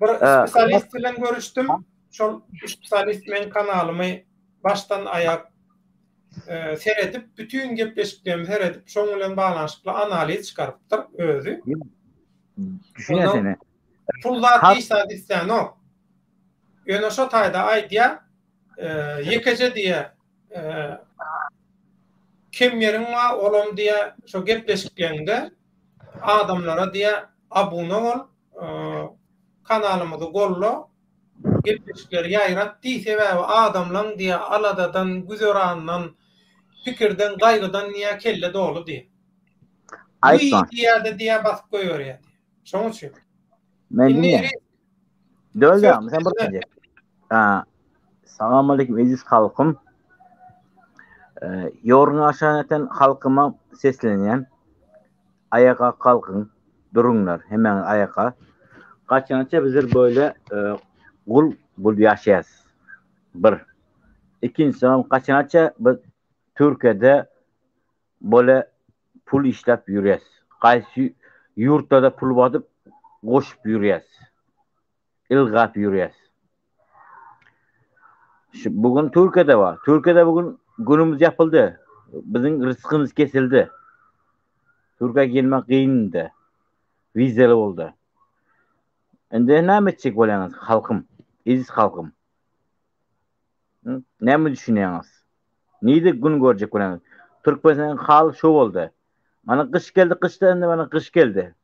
Bir spesialist bilen görüşdim. Şol spesialist meň kanalymy başdan aýak seredip, bütün gepleşiklerimi seredip, şoň bilen baglanyşykly analiz çykarypdyr özi. Düşünýän seni. Pul zat hiç zat islänok. Ýöne şo taýda aýdýar, ýekeje diýýär, kem ýeriň bar, olam diýýär, şo gepleşikleňde adamlara diýýär, abuna bol, kanalymyzy golla, gepleşikleri ýaýrat diý, sebäbi adamlaň diýýär, aladadan, güzerandan, pikirden, gaýgydan diýýär, kelle doly diýýär. Aýtma. Diýýär-de diýýär, basyp goýberýär. Şoň üçin. Men diňle. Döldem, sen bir diýjek. Ha. Salam aleyküm eziz halkym. Ýorun aşan eten halkyma seslenýän. Aýaga kalkyň, duruňlar, hemäňiz aýaga. Gaçança bizler böyle gul bul ýaşaýas. Bir. Ikinjisi, gaçança biz Türkiýede Bole pul işläp ýürýäs. Gaýsy ýurtlarda pul basyp goşup ýürýäs. Ylgap ýürýäs. Şu bu gün Türkiýede bar. Türkiýede bu gün günümiz ýapyldy. Biziň rysgymyz kesildi. Türkiýä gelmek gyndy. Wizeli boldy. Indi näme etjek bolýaňyz halkym, eziz halkym? Näme düşünýäňiz? Nirde gün görjek bolýaňyz? Türkmenistanyň haly şo boldy. Mana gyş geldi, gyşda indi mana gyş geldi.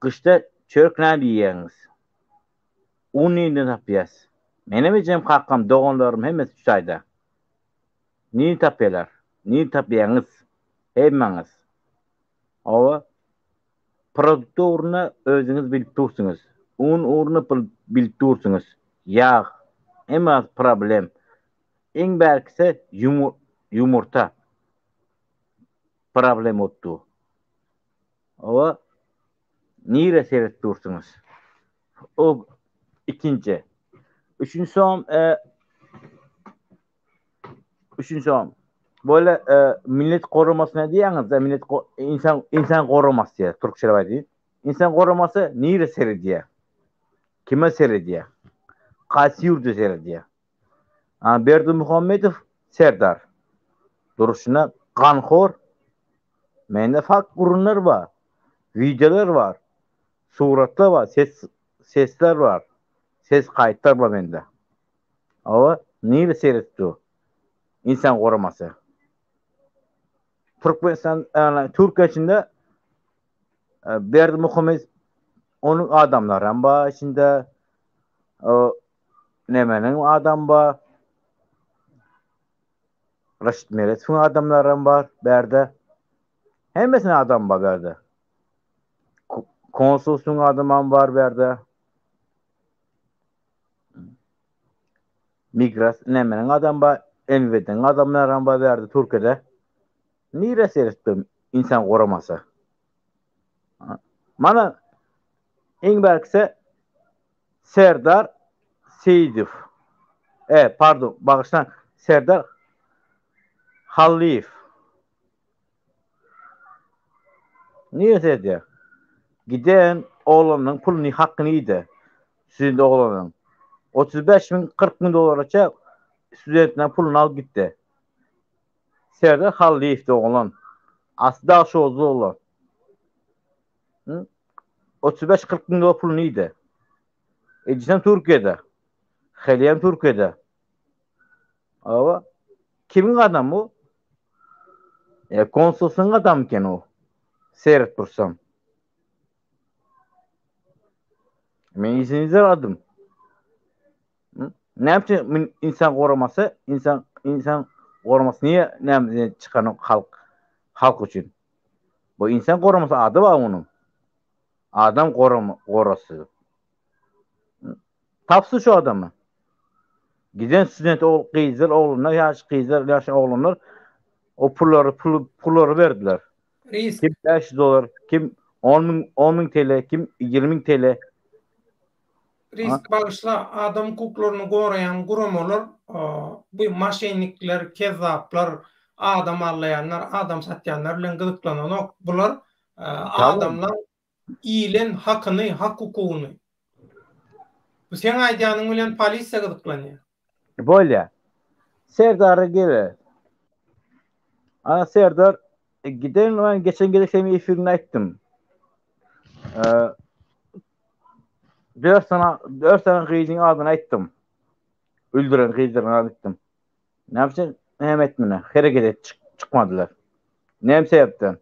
Gyşda çörek näme iýýäňiz? Un nirden tapýas? Menem ejem, kakam, doganlarym hemmesi şu taýda. Nirden tapýarlar? Nirden tapýaňyz? Hemmäňiz. Hawa. Produkt ugruna özüňiz bilip dursuňyz. Un ugruna bilip dursuňyz. Ýag. Hemme zat problem. Iň bärkisi ýumurta. Problem bolup dur. Hawa. Nirä seredip dursuňyz? O ikinji. Üçünji soňam Üçünji soňam böyle millet goramasy ne diýýäňiz? Millet insan insan goramasy diýýär, türkçeläp aýdaýyn. Insan goramasy nirä seredýär? Kime seredýär? Haýsy ýurda seredýär? A Berdimuhamedow serdar. Durşuna ganhor. Mende fakt gürrüňler bar. Wideolar bar. Suratlar bar, ses sesler bar. Ses kaýtlar bar mende. Hawa, nirä seredip dur? Insan goramasy. Türkmenistan, ýagny Türkiýe içinde Berdimuhamedow onuň adamlary hem bar içinde. Nemeniň adamy bar. Raşid Meredowyň adamlary hem bar bärde. Hemmesiniň adamy bar bärde. Konsulsyň adamy hem bar bärde. Migras nemeniň adamy bar, MWD-niň adamlary hem bar bärde Türkiýede. Nirä seretdim insan goramasy. Mana iň bärkisi Serdar Seýidow. E, pardon, bagyşlaň, Serdar Hallyýew. Niýe seredýär? Giden oglanyň puluny hakyny iýdi. Student oglanyň. 35 müň, 40 müň dolaraça studentleriň puluny alyp gitdi. Serdar Hallyýew oglan. Asly Daşoguzly oglan. 35-40 müň dolar puluny iýdi. Ejesem Türkiýede. Helýem Türkiýede. Awa. Kimiň adamy bu? E, konsulsyň adamy eken o. Seret dursam. Men izini adym. Näme üçin insan goramasy, insan insan goramasy niýe näme çykanok halk halk üçin? Bu insan goramasy ady bar onuň. Adam gorama gorasy. Tapsyn şu adamy. Giden student ogul gyzlar oglanlar ýaş gyzlar ýaş oglanlar o pullary pul pullary berdiler. Risk. Kim 500 dolar, kim 10 müň 10 müň TL, kim 20 müň TL. Risk bagyşla adam hukuklaryny goraýan guramalar bu maşennikler, kezzaplar, adam aldaýanlar, adam satýanlar bilen gyzyklananok. Bular adamlaň iýlen hakyny, hak-hukugyny. Bu seň aýdýanyň bilen polisiýa gyzyklanýar. Bolýa. Serdara gele. Ana Serdar giden ben geçen gezek senin efirinde aýtdym. 4 sana 4 tane gyzyň adyny aýtdym. Öldüren gyzlaryň adyny aýtdym. Näme üçin näme etmene? Hereket et çykmadylar. Näme sebäpden?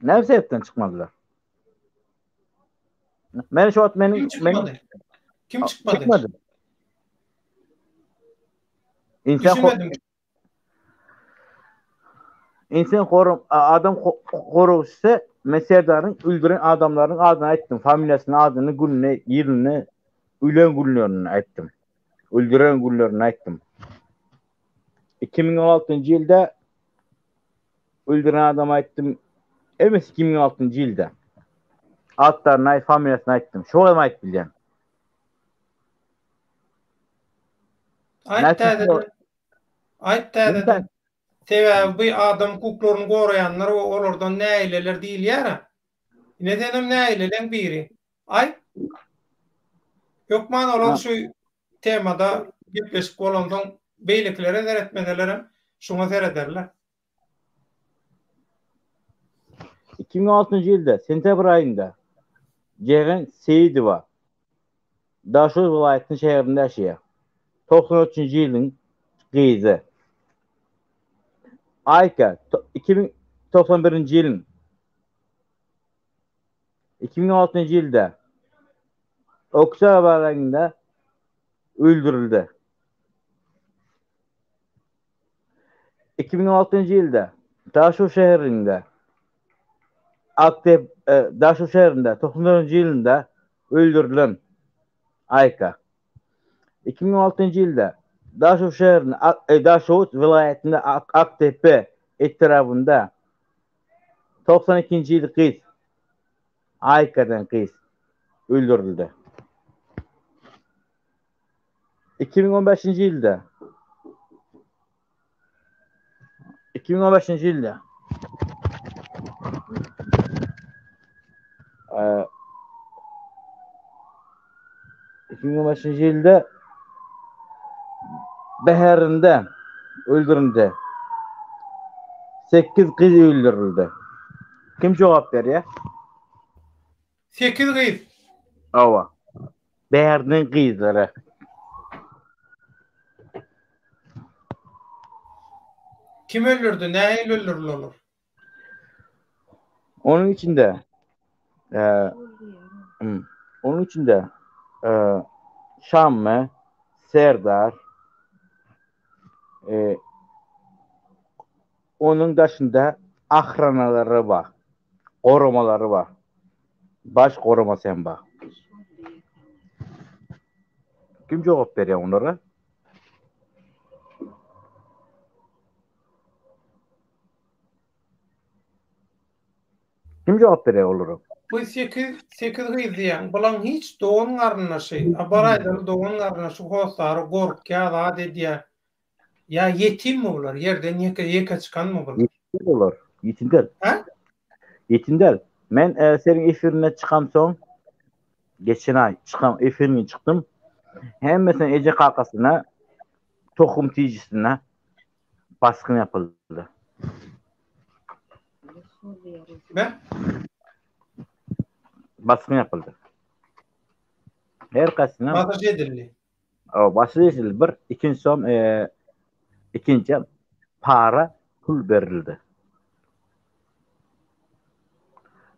Näme sebäpden çykmadylar? Men şu wagt meniň Kim çykmady? Kim çykmady? Çykmady. İnsan Düşünmedim. İnsan gorum adam goragçysy men Serdaryň öldüren adamlaryň adyny aýtdym, familiýasyny, adyny, gününi, ýylyny, ölen günlerini aýtdym. Öldüren günlerini aýtdym. 2016-njy ýylda öldüren adamy aýtdym. Hemmesi 2016-njy ýylda. Atlaryny aýt, familiýasyny aýtdym. Şol hem aýdyp bilýän. Aýt täzeden. Aýt täzeden. Sebäbi bu adam hukuklaryny goraýanlar we olardan nägileler diýilýär-ä. Ine senem nägileleň biri. Aýt. Hökman olar şu temada gepleşik bolansoň beýlekilere seretmeselerem şuňa serederler. 2006-njy ýylda sentýabr aýynda Jeren Seýidowa Daşoguz welaýatynyň şäherinde ýaşaýar. 93-nji ýylyň gyzy. Aýka 2091-nji ýylyň 2006-njy ýylda oktýabr aýynda öldürildi. 2016-njy ýylda Daşoguz şäherinde Akdep Daşoguz şäherinde 94-nji ýylynda öldürilen Aýka. 2016-njy ýylda Daşoguz şäherinde Daşoguz welaýatynda Akdepe etrabynda 92-nji ýyl gyz Aýkadan gyz öldürildi. 2015-nji ýylda 2015-nji ýylda 2015-nji ýylda Bäherinde öldürildi. 8 gyz öldürildi. Kim jogap berýär? 8 gyz. Hawa. Bärdiniň gyzlary. Kim öldürdi? Nähili öldürildi olar? Onuň içinde onuň içinde Şammy, Serdar, onuň daşynda ahranalary bar, goramalary bar. Baş goramasy hem bar. Kim jogap berýär onlara? Kim jogap berýär olara? Bu sekiz, sekiz gyz diýýäň. Bulaň hiç dogan garyndaşy, a bar aýdaly dogan garyndaşy hossary gorkýar, zat edýär. Ýa ýetimmi bular? Ýerden ýeke ýeke çykanmy bular? Ýetim olar. Ýetim däl. Hä? Ýetim däl. Men e, seniň efirinden çykamsoň geçen aý çykam efirinden çykdym. Hemmesiniň eje kakasyna tohum tijisine basgyn ýapyldy. Be? Basgyn ýapyldy. Her kasyna Basyş edildi. O, basyş edildi bir, ikinji som e, ikinji para pul berildi.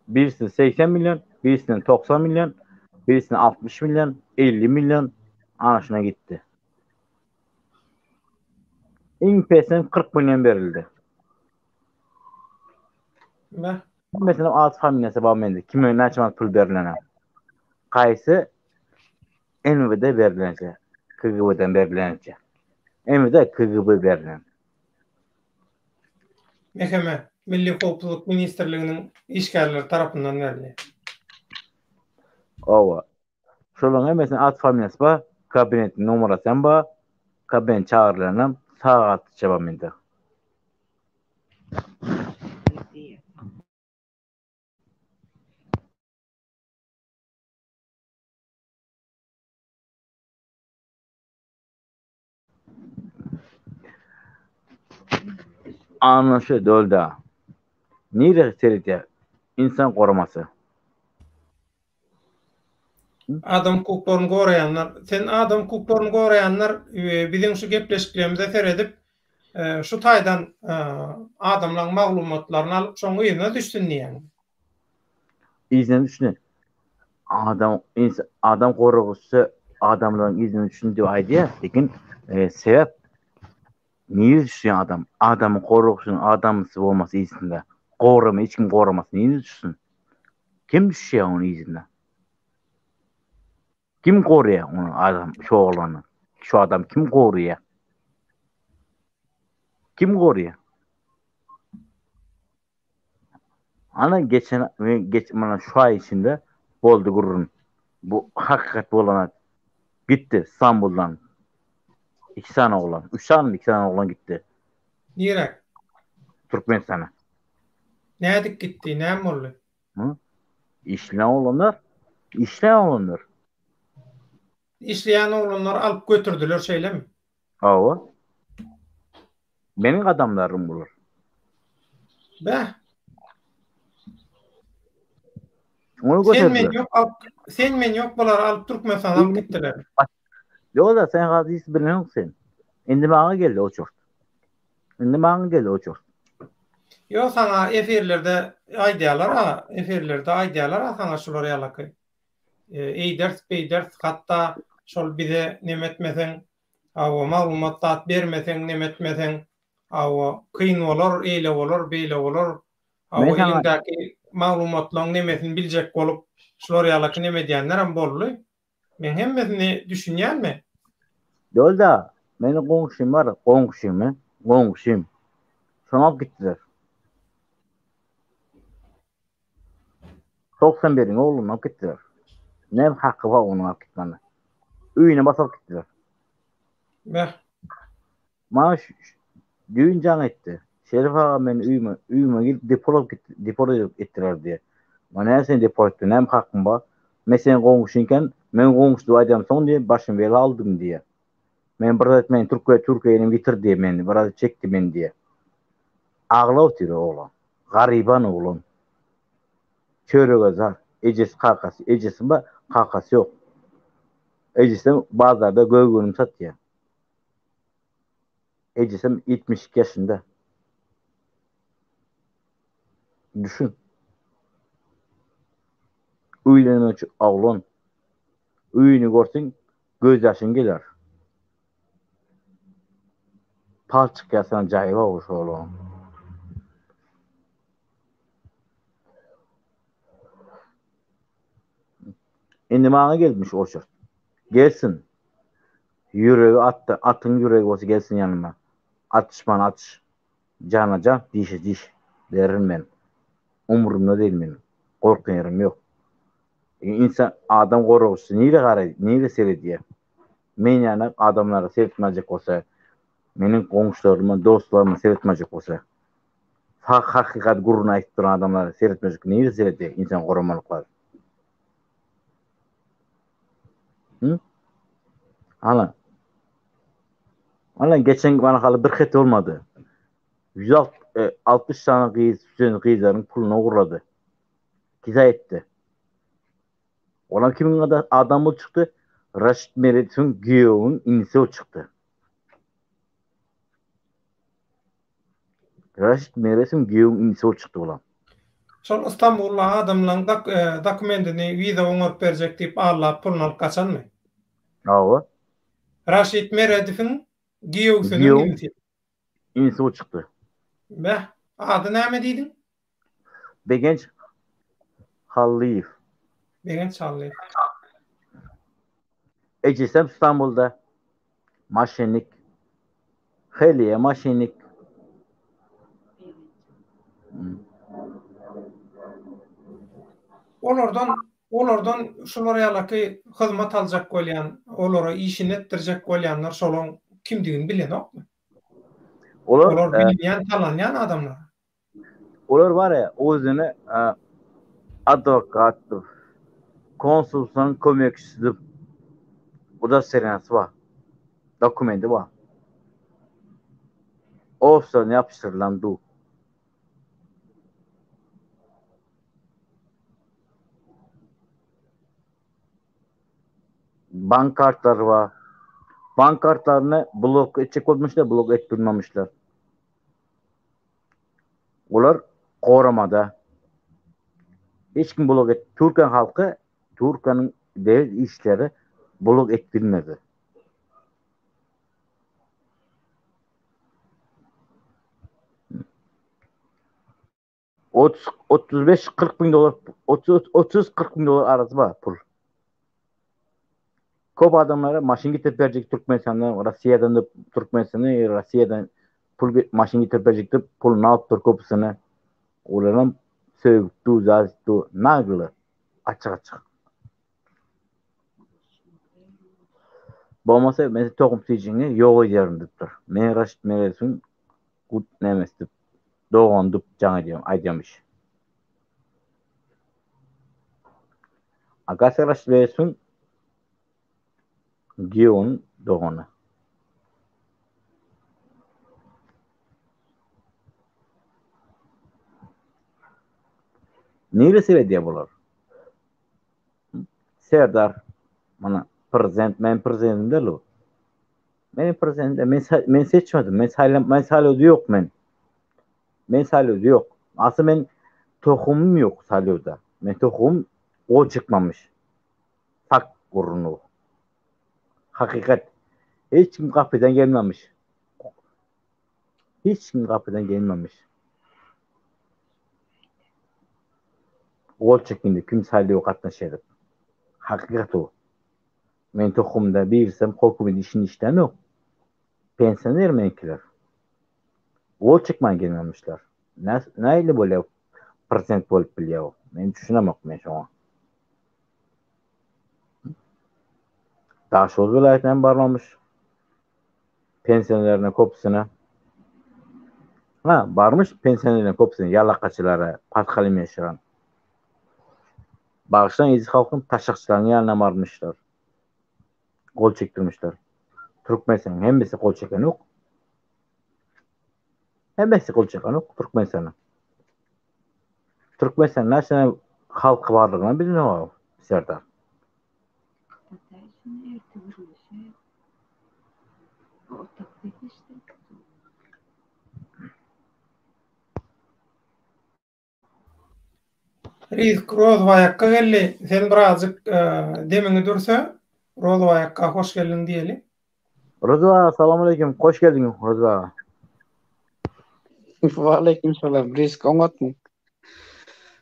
Birisine 80 milyon, birisine 90 milyon, birisine 60 milyon, 50 milyon ana şuna gitti. Iň pesem 40 milyon berildi. Beh. Hemmesiniň at familiýasy bar mende. Kime näçe manat pul berileni. Haýsy NWD berilençe, KGB-den berilençe. NWD KGB berilen. MHM, Milli howpsuzlyk ministrliginiň işgärleri tarapyndan berilýär. Hawa. Şolaryň hemmesiniň at familiýasy bar, kabinetiň nomerasy hem bar, kabinet çagyrylanam sagatça bar mende. Anlaşy dölde. Nire seredýär? Insan goramasy. Adam hukuklaryny goraýanlar. Sen adam hukuklaryny goraýanlar e, biziň şu gepleşiklerimize seredip e, şu taýdan e, adamlaryň maglumatlaryny alyp şoň yzyna düşsün diýýäň. Yzyna düşsün. Adam adam goragçysy adamlaryň yzyna düşsün diýip aýdýar. Lekin e, sebäp nirä düşsün adam? Adamyň goragçysynyň adamsy bolmasa yzynda. Gorama hiç kim goramasyn nirä düşsün? Kim düşýär onuň yzyna? Kim goraýar ony adam şu oglany? Şu adam kim goraýar? Kim goraýar? Ana geçen geç mana şu aý içinde boldy gürrüň. Bu hakykat bolan gitdi İstanbuldan. Iki sany oglan, üç sany iki sany oglan gitdi. Nirä? Türkmenistana. Nädip gitdi? Näme boldy? Hı? Işleýän oglanlar, işleýän oglanlar. Işleýän oglanlary alyp götürdiler şeýlemi? Hawa. Meniň adamlarym bular. Bäh. Ony Sen men götürdüler. ýok alyp sen men ýok bulary alyp Türkmenistana alyp gitdiler. Ýok-da sen hazir hiç bileňok sen. Indi maňa geldi o çort. Indi maňa geldi o çort. Ýok saňa efirlerde aýdýarlar-a, efirlerde aýdýarlar-a saňa şular ýalaky. Eýders, beýders, hatda şol bize neme etmeseň, hawa, maglumat zat bermeseň, neme etmeseň, hawa, kyn bolar, eýle bolar, beýle bolar. Hawa, eliňdäki maglumatlaryň nemesini biljek bolup, şular ýalaky neme edýänlerem boldy. Men hemmesini düşünýän men. Ýolda meniň goňşym bar, goňşymy, goňşym. Şony alyp gitdiler. 91-iň ogluny alyp gitdiler. Näme haky bar onuň alyp gitmegine? Öýüne basyp alyp gitdiler. Beh. Maňa düýn jaň etdi. Şerif aga meni öýüme, öýüme gelip deport alyp gitdi, deport etdiler diýýär. Maňa näme seni deport etdi, näme hakyň bar? Men seniň goňşyň eken, men goňşy diýip aýdamsoň diýýär, başymy bela aldym diýýär. Men bir zat meni Türkiýe, Türkiýä enem getirdi diýýär meni, bir zat çekdi meni diýýär. Aglap otyr oglan. Garyban oglan. Çörege zar. Ejesi kakasy, ejesi bar, kakasy ýok. Ejesem bazarda gök önüm satýar. Ejesem 72 ýaşynda. Düşün. Öýlenmekçi oglan. Öýüni görseň göz ýaşyň geler. Palçyk ýasan jaýy bar şu oglanyň. Indi maňa gelmiş oçurt. Gelsin. Ýüregi atda, atyň ýüregi bolsa gelsin ýanyma. Atyşman atyş. Jana jan, dişe diş. Bererin men. Umrumda değil meniň. Gorkan ýerim ýok. Insan, adam goragçysy nirä garaý, nirä seredýär? Men ýaly adamlara seretmejek bolsa, meniň goňşularyma, dostlaryma seretmejek bolsa, hak hakykat gürrüni aýdyp duran adamlara seretmejek nirä seredýär insan goramalyklar? Hı? Ana. Ana geçen bana haly bir het bolmady. 160 e, sany gyz, student gyzlaryň puluny ogurlady. Kiza etdi. Olam kimiň adam bolup çykdy? Raşit Meredowyň giýewiniň inisi bolup çykdy. Raşit Meredowyň giýewiniň inisi bolup çykdy bulam. Şol Istanbulda adamlaň dokumendini wiza oňaryp berjek diýip aldap puluny alyp gaçanmy? Hawa. Raşit Meredowyň giýewsiniň inisi. Inisi bolup çykdy. Beh, ady näme diýdiň? Begenç Hallyýew. Begenç Hallyýew. Ejesem Stambulda. Maşennik. Heliýe maşennik. Olardan olardan şular ýalaky hyzmat aljak bolýan, olara işini etdirjek bolýanlar şolaň kimdigini bilenokmy? Olar, Olar bilinýän, tanalýan adamlar. Olar bar ya özüni adwokat diýip, konsulsyň kömekçisi diýip udostowreniýasy bar. Dokumendi bar. Ofislerine ýapyşdyrylan du. Bank kartlary bar. Bank kartlaryny blok etjek bolmuşlar, blok edip bilmemişler. Olar goramada. Hiç kim blok et Türkiýe halky Türkiýäniň dewlet işleri blok et bilmedi. 30 35 40 bin dolar 30 30 40 bin dolar arasy bar pul. Köp adamlara maşyn getirip berjek Türkmenistandan, Russiýadan da Türkmenistana, Russiýadan pul maşyn getirip berjek diýip puluny alypdyr köpüsini. Olaram sögüp du, zat du, nagly. Açyk açyk. Bolmasa men tohum tijiňi ýok edýärin diýipdir. Men Raşid Meredowyň gut nemesi diýip, dogany diýip jaň edýän, aýdýarmyş. Agasy Raşid Meredowyň giýewiniň dogany. Nirä seredýär bular? Serdar mana prezident, men prezidentim däl o. Men prezident, men men seçmedim. Men saýlam, men saýlawda ýok men. Men saýlawda ýok. Asly men tohumym ýok saýlawda. Men tohumym gol çekmemiş. Fakt gurrun o. Hakykat. Hiç kim gapydan gelmemiş. Hiç kim gapydan gelmemiş. Gol çekindi kim saýlawa gatnaşýar diýip. Hakykat o. Men tohumda birsem hökümet işini işlänok. Pensioner meňkiler. Gol çekmän gelmemişler. Nähili bolýar prezident bolup bilýär o. Men düşünemok men şoňa. Daşoguz welaýatyna hem barmamyş. Pensionerine köpüsine. Ha, barmyş pensionerine köpüsine, ýalakaçylara, podhalim ýaşagan. Bagyşlaň eziz halkym, taşakçylaryň ýanyna barmyşlar. Gol çekdirmişler. Türkmenistanyň hemmesi gol çekenok. Hemmesi gol çekenok Türkmenistanyň. Türkmenistanyň näçe halky barlygyny bilenok Serdar. Rizk Rozbaýakga geldi. Sen birazjyk demiňi dürse, Rozbaýakga hoş geldiň diýeli. Rozy aga salam aleýkum. Hoş geldiň Rozy aga. Waleýkim salam. Rizk oňatmy?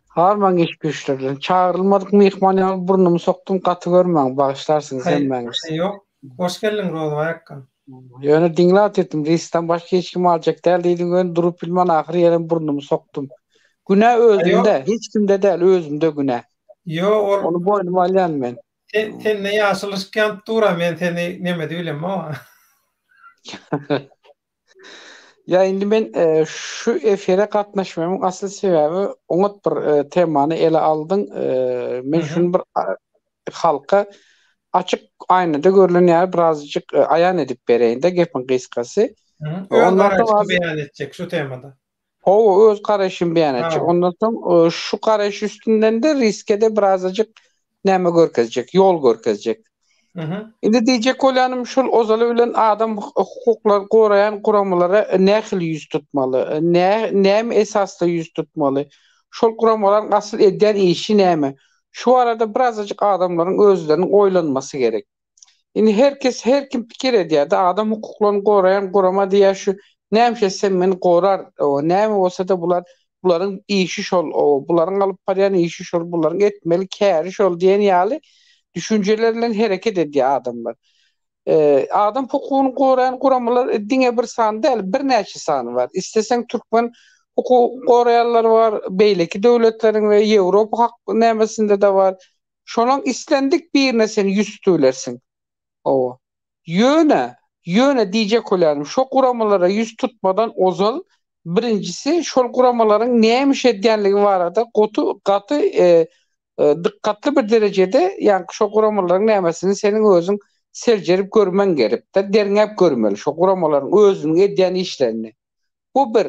Harman iş güýçler bilen. Çagyrylmadyk myhman ýaly burnumy sokdum, gaty görmäň, bagyşlarsyňyz hemmäňiz. Ýok. Hoş geldiň Rozbaý akga. Ýöne diňläp otyrtym, Riskden başga hiç kim aljak däl diýdiň, ýöne durup bilmän ahyr ýerem burnumy sokdum. Günä özümde, hiç kimde däl, özümde günä. Ýok, ol Ony boýnuma alýan men. Sen sende ýaşyl yşyk ýanyp dur-a, men seni nemedi bilemok. Ýa indi men e, şu efire gatnaşmamyň asyl sebäbi oňat bir e, temany ele aldyň. E, men şuny bir halka açyk aýnada görlen ýaly birazjyk e, aýan edip bereýin-de gepiň gysgasy. Öz garaýşyňy beýan etjek şu temada. Hawa, öz garaýşymy beýan etjek. Ondan soň e, şu garaýyş üstünden-de riske-de birazajyk näme görkezjek, ýol görkezjek. Indi diýjek bolýanym şul ozaly bilen adam hukuklary goraýan guramalara nähili ýüz tutmaly? Nä näme esasda ýüz tutmaly? Şol guramalaryň asyl edýän işi näme? Şu barada birazajyk adamlaryň özleriniň oýlanmasy gerek. Indi her kes her kim pikir edýär-de adam hukuklaryny goraýan gurama diýýär şu näme iş etsem meni gorar, näme bolsa-da bular bularyň işi şol, bularyň alyp barýan işi şol, bularyň etmeli käri şol diýen ýaly düşünjeler bilen hereket edýär adamlar. Adam hukugyny goraýan guramalar diňe bir sany däl, birnäçe sany bar. Isleseň türkmen hukuk goraýanlar bar, beýleki döwletleriň we Ýewropa hak nämesinde-de bar. Şolaň islendik birine sen ýüz tutubilersiň. Hawa. Ýöne, ýöne diýjek bolýanym, şo guramalara ýüz tutmadan ozal, birinjisi, şol guramalaryň näme iş edýänligi barada goty, gaty dykgatly bir derejede, ýaňky şo guramalaryň nämesini seniň özüň seljerip görmeň gerek-de, derňäp görmeli şo guramalaryň özüniň edýän işlerini. Bu bir.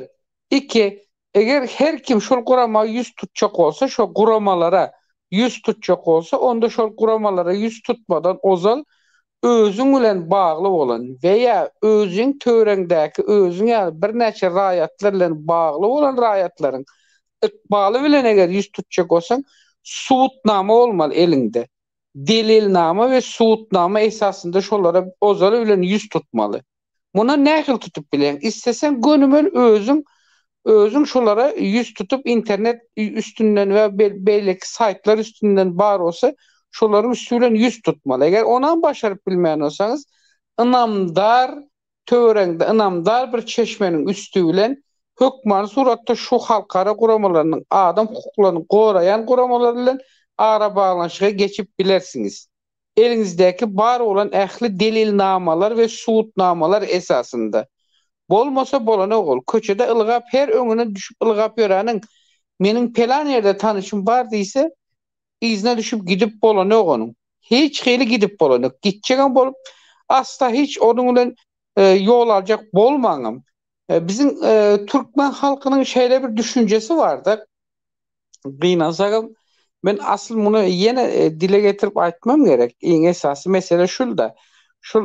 Iki, eger her kim şol gurama ýüz tutjak bolsa, şo guramalara ýüz tutjak bolsa, onda şol guramalara ýüz tutmadan ozal özüň bilen bagly bolan we ýa özüň töwereňdäki özüň ýaly birnäçe raýatlar bilen bagly bolan raýatlaryň ykbaly bilen eger ýüz tutjak bolsaň, subutnama bolmaly eliňde. Delilnama we subutnama esasynda şolara ozaly bilen ýüz tutmaly. Muna nähili tutup bilýäň? Isleseň gönümel özüň özüň şolara ýüz tutup internet üstünden we beýleki saýtlar üstünden bar bolsa şolaryň üsti bilen ýüz tutmaly. Eger onam başaryp bilmeýän bolsaňyz ynamdar töweregiňde ynamdar bir çeşmeniň üsti bilen hökmany suratda şu halkara guramalarynyň adam hukuklaryny goraýan guramalar bilen arabaglanyşyga geçip bilersiňiz. Eliňizdäki bar bolan ähli delilnamalar we subutnamalar esasynda. Bolmasa bolanok ol. Köçede ylgap her öňüne düşüp ylgap ýöräniň meniň pelan ýerde tanyşym bar diýse yzyna düşüp gidip bolanok onuň. Hiç hili gidip bolanok. Gitjegem bolup asla hiç onuň bilen ýol aljak bolmaňam. Biziň türkmen halkynyň şeýle bir düşünjesi barda Gynansagam, men asyl muny ýene dile getirip aýtmam gerek. Iň esasy mesele şul-da. Şul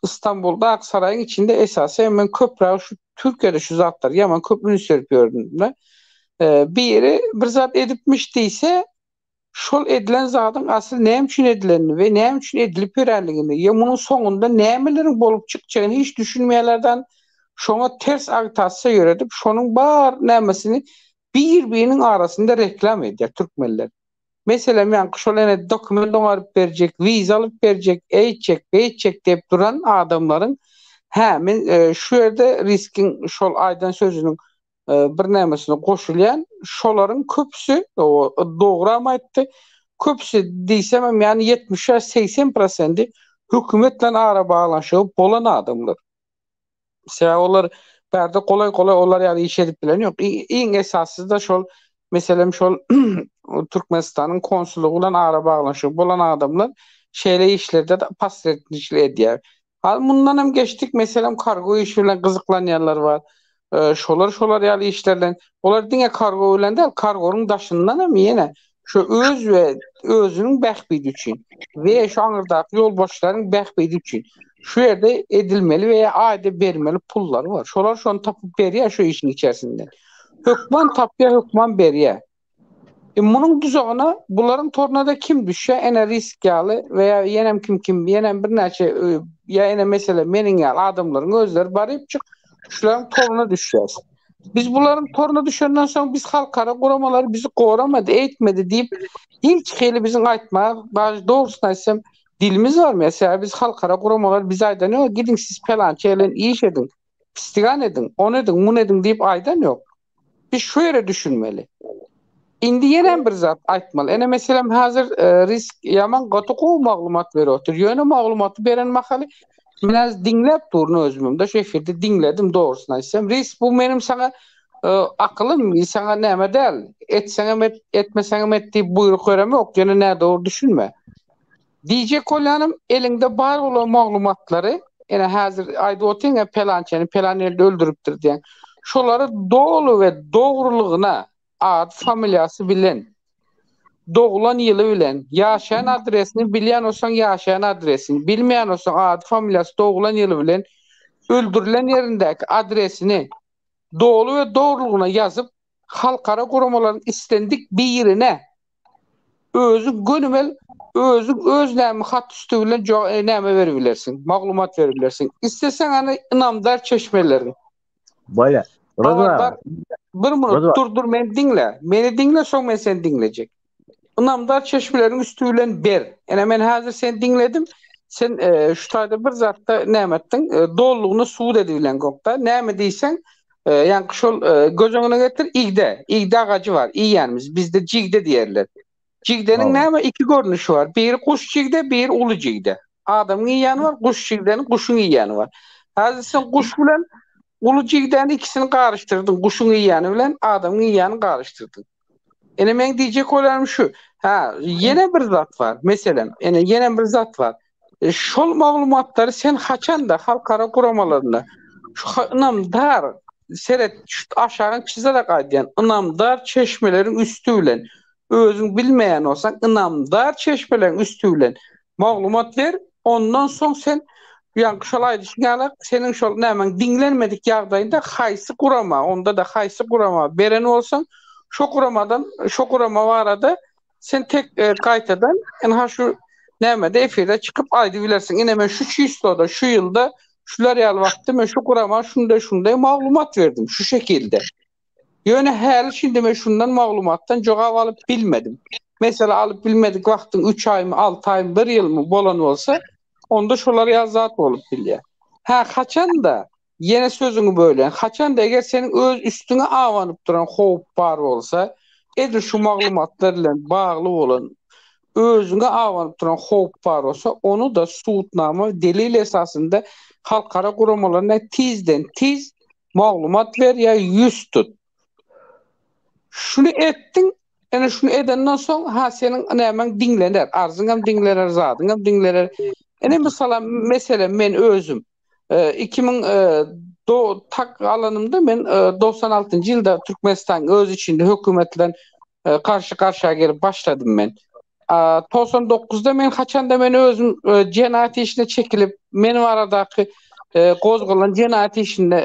Istanbulda Aksaraýyň içinde esasy hem men köpräk şu Türkiýede şu zatlary ýaman köp üns berip ýördüm-de. Biri bir zat edipmiş diýse, şol edilen zadyň asyl näme üçin edilenini we näme üçin edilip ýörenligini ýa munuň soňunda nämeleriň bolup çykjagyny hiç düşünmeýärlerden şoňa ters agitasiýa ýöredip şonuň bar nämesini bir-biriniň arasynda reklam edýär türkmenler. Meselem ýaňky şol ene dokument oňaryp berjek, wiza alyp berjek, eýtjek, beýtjek diýip duran adamlaryň hä men şu ýerde riskiň şol aýdan sözüniň birnämesine goşulýan. Şolaryň köpüsi, dogram aýtdy, köpüsi diýsemem, ýagny 75-80 prosendi hökümet bilen arabaglanyşygy bolan adamlar. Sebäbi olar bärde golaý-golaý olar ýaly iş edip bilen ýok. Iň esasysy-da şol, meselem, şol Türkmenistanyň konsullygy bilen arabaglanyşygy bolan adamlar şeýle işlerde-de posredniçlik edýär. Hal mundan hem geçdik, meselem, kargo işi bilen gyzyklanýanlar bar. Şolar şolar ýaly işler bilen, olar diňe kargo bilen däl, kargonyň daşyndan hem ýene şu öz we özüniň bähbidi üçin we şu aňyrdaky ýolbaşçylaryň bähbidi üçin şu ýerde edilmeli we aýda bermeli pullary bar. Şolar şony tapyp berýär şu işiň içerisinden. Hökman tapýar, hökman berýär. E, munuň duzagyna bularyň toruna-da kim düşýär? Ene risk ýaly we ýa ýenem kim kim, ýenem birnäçe e, ýa ene mesele meniň ýaly adamlaryň özleri barypjyk şularyň toruna düşýär. Biz bularyň toruna düşenden soň biz halkara guramalary bizi goramady, eýtmedi diýip hiç hili biziň aýtmaga, daže dogrusyny aýtsam dilimiz barmaýar. Sebäbi biz halkara guramalar bize aýdan ýok, gidiň siz pelança bilen iş ediň, pistigan ediň, ony ediň, muny ediň diýip aýdan ýok. Biz şu ýere düşünmeli. Indi ýenem bir zat aýtmaly. Ene meselem häzir e, risk ýaman gaty gowy maglumat berip otyr. Ýöne maglumaty beren mahaly men häzir diňläp durun özümem de şu efirde diňledim dogrusyny aýtsam. Risk bu menim saňa e, akylym, saňa näme däl. Etseňem et, etmeseňem et diýip buýruk beremok. Ýöne nädogry düşünme. Diýjek bolýanym, eliňde bar bolan maglumatlary, ene häzir aýdyp otyň-a pelançany pelan ýerde öldüripdir diýen. Şolary doly we dogrulygyna, ady, familiýasy bilen. doglan ýyly bilen, ýaşaýan adresini bilýän bolsaň ýaşaýan adresini, bilmeýän bolsaň ady, familiýasy, doglan ýyly bilen öldürilen ýerindäki adresini doly we dogrulygyna ýazyp, halkara guramalaryň islendik birine özüň gönümel özüň öz näme hat üsti bilen e, näme berip bilersiň, maglumat berip bilersiň. Isleseň hany ynamdar çeşmeleriň. Bolýar. Habardar bir minut dur dur meni diňle. Meni diňle soň men seni diňlejek. Ynamdar çeşmeleriň üsti bilen ber. Ene men häzir seni diňledim. Sen e, şu taýda bir zatda näme etdiň? E, dolulygyna subut edibilen gokda. Näme diýseň, e, ýaňky şol e, göz öňüne getir, igde. Igde agajy bar, iýýänimiz. Bizde jigde diýerler. Jigdeniň näme iki görnüşi bar. Biri guş jigde, biri uly jigde. Adamyň iýýäni bar, guş jigdeni, guşuň iýýäni bar. Häzir sen guş bilen uly jigdäni ikisini garyşdyrdyň. Guşuň iýýäni bilen adamyň iýýänini garyşdyrdyň. Ene meň diýjek bolýanym şu. Hä, ýene bir zat bar. Meselem, ene ýene bir zat bar. E, şol maglumatlary sen haçanda halkara guramalarynda şu ynamdar seret şu aşagyny çyzarek aýdýan ynamdar çeşmeleriň üsti bilen özüň bilmeýän bolsaň ynamdar çeşmeleriň üsti bilen maglumat ber ondan soň sen ýaňky şol aýdyşyň ýaly seniň şol nämäň diňlenmedik ýagdaýynda haýsy gurama onda-da haýsy gurama beren bolsaň şo guramadan şo gurama barada Sen tek e, gaýtadan ynha şu nämede efirde çykyp aýdybilersiň. Ine men şu çisloda, şu ýylda şular ýaly wagtda men şu gurama şunday şunday maglumat berdim şu şekilde. Ýöne häli şindi men şundan maglumatdan jogap alyp bilmedim. Mesela alyp bilmedik wagtyň 3 aýmy, 6 aýmy, 1 ýylmy bolan bolsa, onda şolar ýaly zat bolup bilýär. Hä, haçanda Ýene sözüňi bölýän. Haçanda eger seniň öz üstüňe abanyp duran howp bar bolsa, edil şu maglumatlar bilen bagly bolan özüňe abanyp duran howp bar bolsa, ony-da subutnama we delil esasynda halkara guramalaryna tizden tiz maglumat ber ýa ýüz tut. Şuny etdiň, ene şuny edenden soň, ha seniň nämäň diňlener, arzyňam diňlener, zadyňam diňlener. Ene mysalam, meselem men özüm 2000 do tak alanymda men 96-njy ýylda Türkmenistanyň öz içinde hökümet bilen garşy garşa gelip başladym men. 99-da men haçanda men özüm jenaýat işine çekilip men baradaky gozgalan jenaýat işinde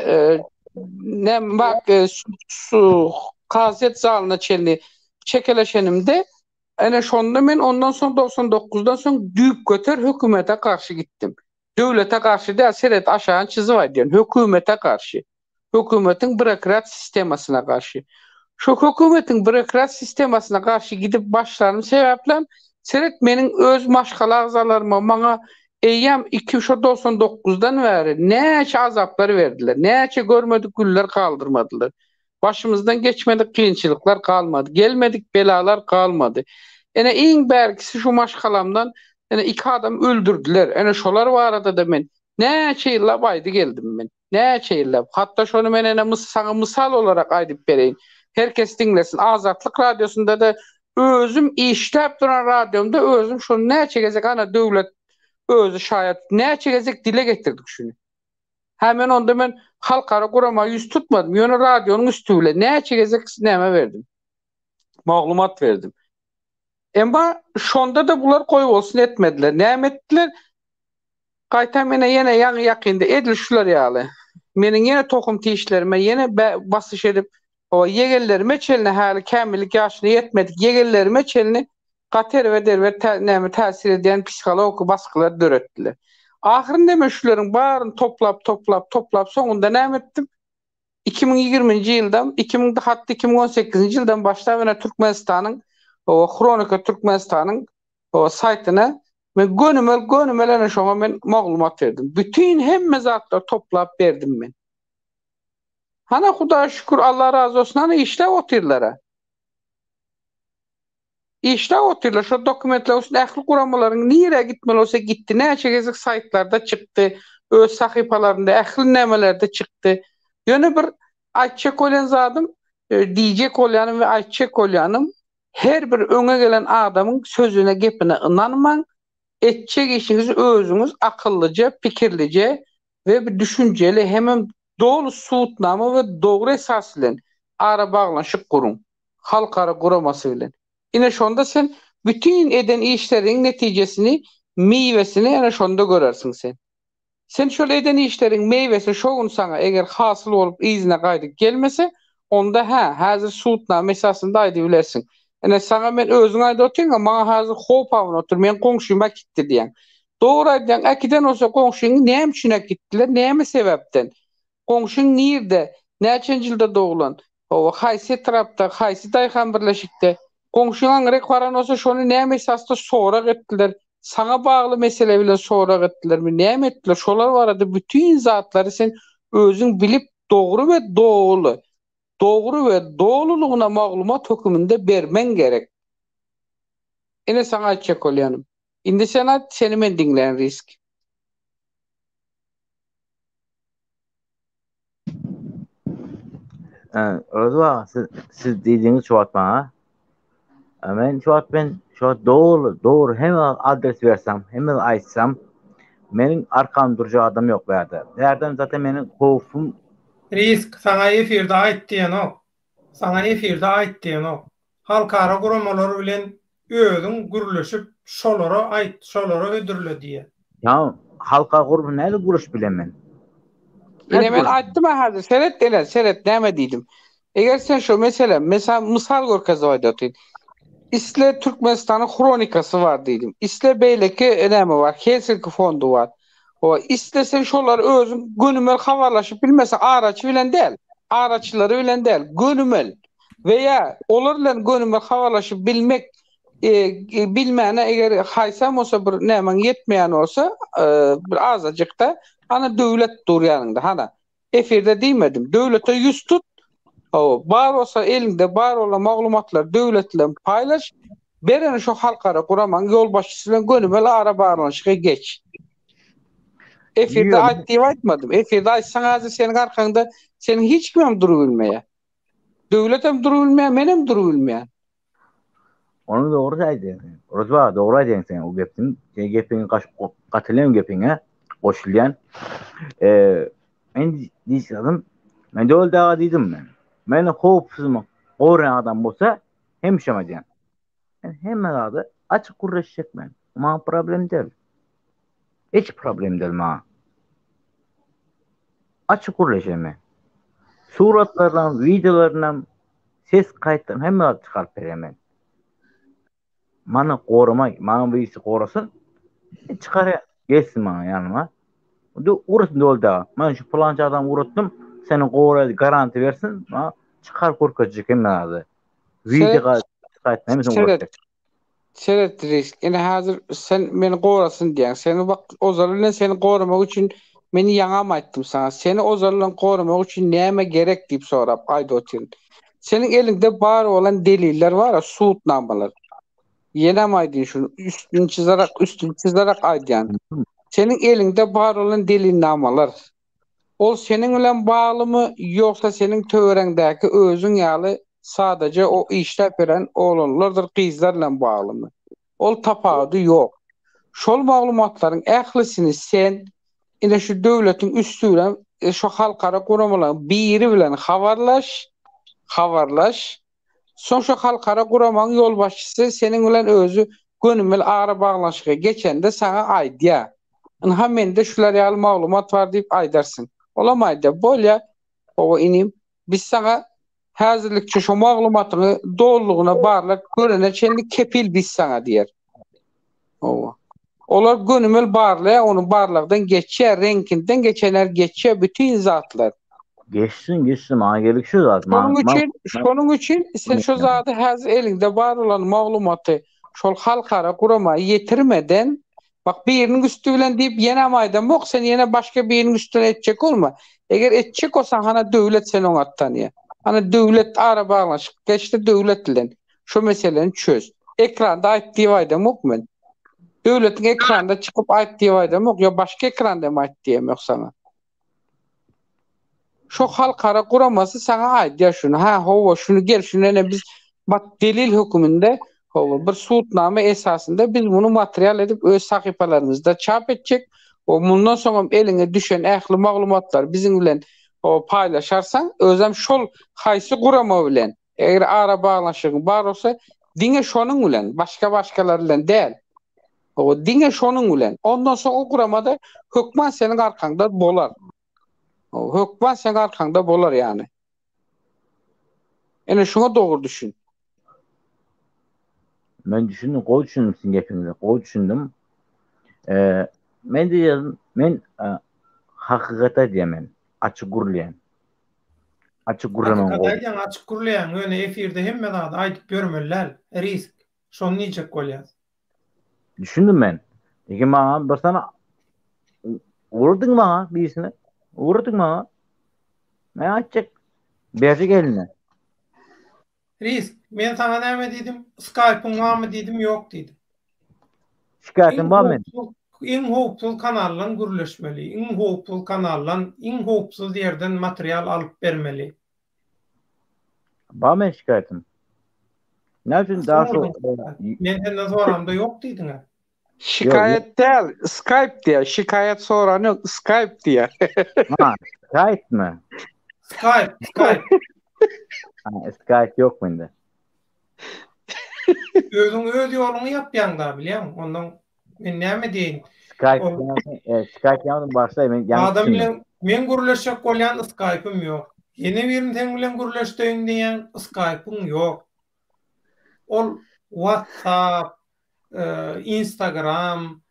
näme bak su kazyýet zalyna çenli çekeleşenimde ene şonda men ondan soň 99-dan soň düýpgöter hökümete garşy gitdim. Döwlete garşy däl, seret aşagyny çyzyp aýdýan, hökümete garşy. Hökümetiň bürokrat sistemasyna garşy. Şo hökümetiň bürokrat sistemasyna garşy gidip başlanym sebäplem, seret meniň öz maşgala agzalaryma maňa eýýäm iki şo 99-dan bäri näçe azaplar berdiler, näçe görmedik günler galdyrmadylar. Başymyzdan geçmedik kynçylyklar galmady, gelmedik belalar galmady. Ene iň bärkisi şu maşgalamdan ene iki adam öldürdiler. Ene şolar barada-da men näçe ýyllap aýdy geldim men. Näçe ýyllap. Hatda şony men ene mys saňa mysal olarak aýdyp bereýin. Her kes diňlesin. Azatlyk radiosynda-da özüm işläp duran radiomda özüm şony näçe gezek ana Döwlet özi şaýat näçe gezek dile getirdik şuny. Hä men onda men halkara gurama ýüz tutmadym. Ýöne radionyň üsti bilen näçe gezek näme berdim. Maglumat berdim. Emma şonda-da bular goýbolsun etmediler. Näme etdiler? Gaýtam ene ýene ýaňy ýakynda edil şular ýaly. Meniň ýene tohum tişlerime ýene basyş edip, o ýegenlerime çenli häli kämillik ýaşyna ýetmedik ýegenlerime çenli gaty erbet erbet näme täsir edýän psihologiki basgylar döretdiler. Ahyrynda men şularyň baryny toplap toplap toplap soňunda näme etdim? 2020-nji ýyldan, 2000 hatda 2018-nji ýyldan başlap ene Türkmenistanyň o Hronika Türkmenistanyň o saýtyna men gönümel gönümel ene şoňa men maglumat berdim. Bütin hemme zatlary toplap berdim men. Hana Hudaýa şükür Allah razy bolsun hana işläp otyrlara. Işläp otyrlar. Şo dokumentler üçin ähli guramalaryň nirä gitmeli bolsa gitdi. Näçe gezek saýtlarda çykdy, öz sahypalarynda ähli nämelerde çykdy. Ýöne bir aýtjak bolýan zadym, e, diýjek bolýanym we aýtjak bolýanym, her bir öňe gelen adamyň sözüne, gepine ynanmaň. Etjek işiňizi özüňiz akyllyja, pikirlije we bir düşünjeli hemem doly subutnama we dogry esas bilen arabaglanyşyk guruň. Halkara guramasy bilen. Ine şonda sen bütin eden işleriň netijesini, miwesini ene şonda görersiň sen. Sen şol eden işleriň meýwesi şo gün saňa eger hasyl bolup yzyna gaýdyp gelmese, onda hä, häzir sudnama esasynda aýdybilersiň. Ine, saňa men özüň aýdyp otyryn-a, maňa häzir howp abanyp otyr, meň goňşym äkitdi diýýäň. Dogry aýdýaň, äkiden bolsa goňşyňy näme üçin äkitdiler, näme sebäpden? Goňşyň nirde, näçenji ýylda doglan, hawa, haýsy etrapda, haýsy daýhan birleşikde? Goňşyň aňryk baran bolsa şony näme esasda sorag etdiler, saňa bagly mesele bilen sorag etdilermi, näme etdiler, şolar barada bütin zatlary sen özüň bilip dogry we doly, dogry we dolulygyna maglumat höküminde bermeň gerek. Ine saňa aýtjak bolýanym. Indi sen aýt, seni men diňläýin Risk. Rozy aga siz siz diýdiňiz şu wagt maňa. Men şu wagt men şu wagt dogry dogry hemme adres bersem, hemme aýtsam meniň arkamda durjak adam ýok bu ýerde. Bu ýerden zaten meniň howpum Risk saňa efirde aýt diýenok. Saňa efirde aýt diýenok. Halkara guramalar bilen özüň gürleşip şolara aýt, şolara hödürle diýýär. Ýa halkara gurama nädip gürleşip bilen men? Ine men aýtdym-a häzir seret ene seret näme diýdim. Eger sen şo mesele mesal mysal görkezip aýdatyn. Isle Türkmenistanyň hronikasy bar diýdim. Isle beýleki näme bar Helsinki fondy bar. Hawa isle sen şolary özüň gönümel habarlaşyp bilmeseň araçy bilen däl. Araçylary bilen däl gönümel. We ýa olar bilen gönümel habarlaşyp bilmek bilmäne eger haýsam bolsa bir nämäň ýetmeýän bolsa bir azajykda hana döwlet dur ýanyňda hana efirde diýmedim döwlete ýüz tut hawa bar bolsa eliňde bar bolan maglumatlary döwlet bilen paýlaş ber ene şo halkara guramaň ýolbaşçysy bilen gönümel ara baglanyşyga geç efirde aýt diýip aýtmadym efirde aýtsaň häzir seniň arkaňda seniň hiç kimem durup bilmeýär döwletem durup bilmeýär menem durup bilmeýän Ony dogry aýdýaň sen. Rozy aga dogry aýdýaň sen o gepiň. Sen gepiňi gatylýan gepiňe goşulýan. Eee men diýsedim, men Döwlet aga diýdim men. Meni howpsuzmy goraýan adam bolsa hemişe aýdýan. Men hemme zady açyk gürleşjek men. Maňa problem däl. Hiç problem däl maňa. Açyk gürleşen men. Suratlarynam, wideolarynam, ses kaýtlarynam hemme zady çykaryp berýän men. Many goramay, maňa birisi gorasyn. Çykarýan, gelsin maňa ýanyma. Ugrasyn Döwlet aga. Men şu pylança adamy ugratdym, seni goraýdy, garantiýa bersin, maňa çykaryp görkezjek hemme zady. Wideo kaýtlaryny hemmesini ugratjak. Seret risk. Ine häzir sen meni gorasyn diýýäň. Seni bak ozal bilen seni goramak üçin men ýaňam aýtdym saňa. Seni ozal bilen goramak üçin näme gerek diýip sorap aýdyp otyryn. Seniň eliňde bar bolan deliller bar-a, subutnamalar. Ýenem aýdyn şuny, üstüni çyzarak, üstüni çyzarak aýdýan. Seniň eliňde bar bolan delilnamalar. Ol seniň bilen baglymy ýogsa seniň töwereňdäki özüň ýaly sadaja o işläp ýören oglanlardyr gyzlar bilen baglymy? Ol tapawudy ýok. Şol maglumatlaryň ählisini sen ine şu döwletiň üsti bilen şu halkara guramalaryň biri bilen habarlaş, habarlaş, Soň şo halkara guramaň ýolbaşçysy seniň bilen özi gönümel arabaglanyşyga geçende saňa aýdýar. Ynha mende şular ýaly maglumat bar diýip aýdarsyň. Olam aýdýar, bolýa, hawa inim, biz saňa häzirlikçe şo maglumatyňy dolulygyna barlap görene çenli kepil biz saňa diýer. Hawa. Olar gönümel barlaýar, ony barlagdan geçýär, reňkinden geçenler geçýär, bütin zatlar. Geçsin, geçsin, maňa gerek şu zat. Şonuň üçin, şonuň üçin sen şu zady häzir eliňde bar bolan maglumaty şol halkara gurama ýetirmeden, bak biriniň üsti bilen diýip ýenem aýdamok, sen ýene başga biriniň üstüne etjek bolma. Eger etjek bolsaň, hana döwlet seni oňat tanýar. Hana döwlet arabaglanyşyk geçdi döwlet bilen. Şu meseleni çöz. Ekranda aýt diýip aýdamok men. Döwletiň ekranda çykyp aýt diýip aýdamok, ýa başga ekranda hem aýt diýemok saňa. Şo halkara guramasy saňa aýdýar şuny. Ha, hawa, şuny gel, şuny ene biz mat delil höküminde, hawa, bir sudnama esasynda biz muny material edip öz sahypalarymyzda çap etjek. O mundan soň hem eliňe düşen ähli maglumatlary biziň bilen hawa paýlaşarsaň, özem şol haýsy gurama bilen Eger arabaglanyşygyň bar bolsa, Diňe şonuň bilen, başga başgalar bilen däl. O diňe şonuň bilen. Ondan soň o guramada hökman seniň arkaňda bolar. O hökman seniň arkaňda bolar ýany. Ene şuňa dogry düşün. Men düşündim, gowy düşündim siziň gepiňize, gowy düşündim. Ee, men diýýän, men e, hakykat aýdýan men, açyk gürleýän. Açyk gürlemen Hakykat aýdýaň, açyk gürleýäň, ýöne efirde hemme zady aýdyp ýörmeli däl. Risk. Şony diýjek bolýas. Düşündim men. Lekin maňa bir sany ugradyň maňa birisini. Ugradyň maňa. Men aýtjak. Berjek eline. Risk, men saňa näme diýdim? Skype-yň barmy diýdim, ýok diýdim. Şikaýatym bar men. Iň howpsuz kanaldan gürleşmeli, iň howpsuz kanaldan, iň howpsuz ýerden material alyp bermeli. Bar men şikaýatym. Näme üçin daha şu Men senden soramda ýok diýdiň-ä. Şikaýat däl, Skype diýýär. Şikaýat soran ýok, Skype diýýär. Ha, Skype-mi? Skype, Skype. Ha, Skype ýok mende. Özüň öz ýoluňy ýapýaň-da, bilýäňmi? Ondan men näme diýeýin? Skype, e, Skype ýaňy başlaý men ýaňy Adam bilen men gürleşjek bolýan Skype-ym ýok. Ýene birini seň bilen gürleşdeýin diýýän Skype-yň ýok. Ol WhatsApp, Instagram,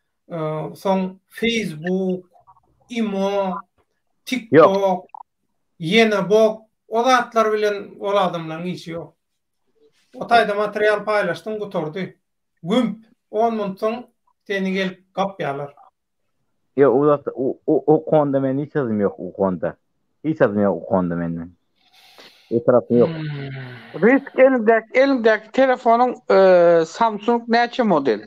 soň Facebook, Imo, TikTok, ýene bok, o zatlar bilen ol adamlaryň işi ýok. O taýda material paýlaşdyň gutardy. Gümp, on minut soň seni gelip gapýarlar. Ýok, o zat o konda men hiç sözüm ýok o konda. Hiç sözüm ýok o konda menden. O tarapy ýok. Hmm. Risk elindäki elindäki telefonyň e, Samsung näçe model?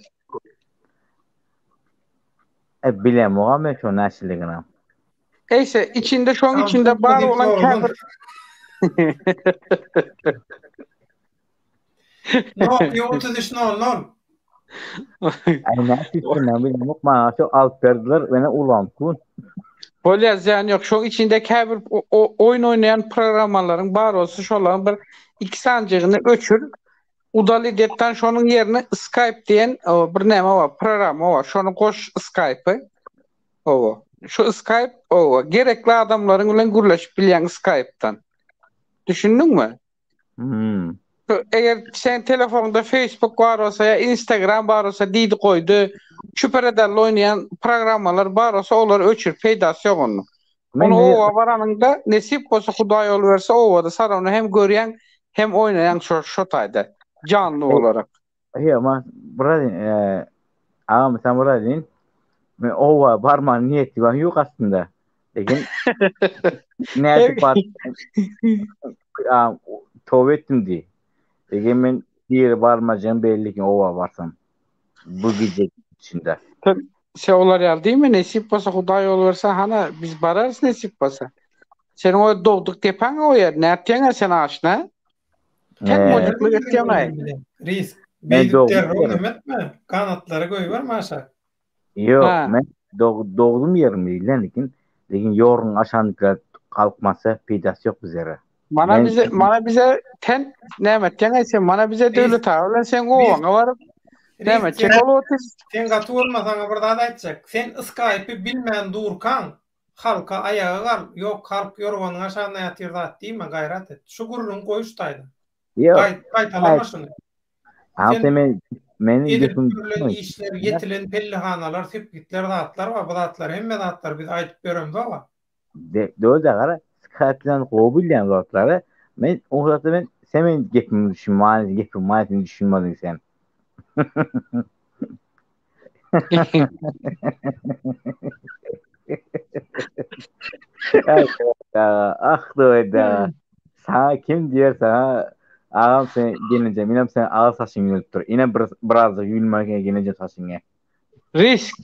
E bilemok men şo näçeligini. Eýse içinde şoň içinde bar bolan käbir Nokia 3300. Ay näçe üstünden bilemok maňa şu alyp berdiler meni ulantun. Bolýar zyýan ýok. Şoň içinde käbir oýun oýnaýan programmalaryň bar bolsa şolaryň bir iki sanjygyny öçür. Udalit etden şonuň ýerine Skype diýen bir näme bar, programma bar. Şony goş Skype-y. Owa. Şu Skype, owa, gerekli adamlaryň bilen gürleşip bilýäň Skype-dan. Düşündiňmi? Hmm. Eger sen telefonda Facebook bar bolsa ýa Instagram bar bolsa diýdi goýdy, çüperedäli oýnaýan programmalar bar bolsa olary öçür, peýdasy ýok onuň. Ony oba baranyňda nesip bolsa Hudaý ýol berse obada sarony hem görýäň hem oýnaýaň şo şo taýda janly olarak. Ýa ma biraz agam sen biraz diýin. Men oba barman niýeti bar ýok aslynda. Lekin nädip bar toba etdim diý. Lekin men bir barmajagym belli ki oba barsam. Bu gije içinde. Sen olar ýaly diýme nesip bolsa Hudaý ýol berse hana biz bararys nesip bolsa. Seniň o dogduk depäň o ýer nätýäň sen aşna? Sen mojuklyk etýäň-aý. Risk. Beýdip derrew neme etme. Ganatlary goýberme aşak. Ýok, men dogdum ýerim diýlen lekin, lekin ýorgun aşandyka galkmasa peýdasy ýok bizlere. Mana bize, mana bize ten näme etýäň-aý sen? Mana bize Döwlet aga bilen seň obaňa baryp näme etjek bolup otyrys? Sen gaty bolma saňa bir zat aýtjak. Sen Skype-y bilmän durkaň Halka aýaga gal, ýok halk ýorganyň aşagynda ýatyr zat diýme gaýrat et. Şu gürrüňi goý şu taýda. Ýok. Gaýt, gaýtalama şuny. Sen Sen men meniň edilip gepim görlen işler, ýetilen pellehanalar, sepgitler zatlar bar. Bu zatlary hemme zatlary biz aýdyp ýöremzog-a. De, döwlet agara Skype bilen gowy bilýän zatlary. Men o zatda men sen meniň gepimi düşünmän, gepim manysyny düşünmediň sen. Ah Döwlet Saňa kim diýer saňa agam sen gelinje menem sen agyr saçyň ýülüp dur. Ine bir birazjyk ýülmän gelinje saçyňa. Risk.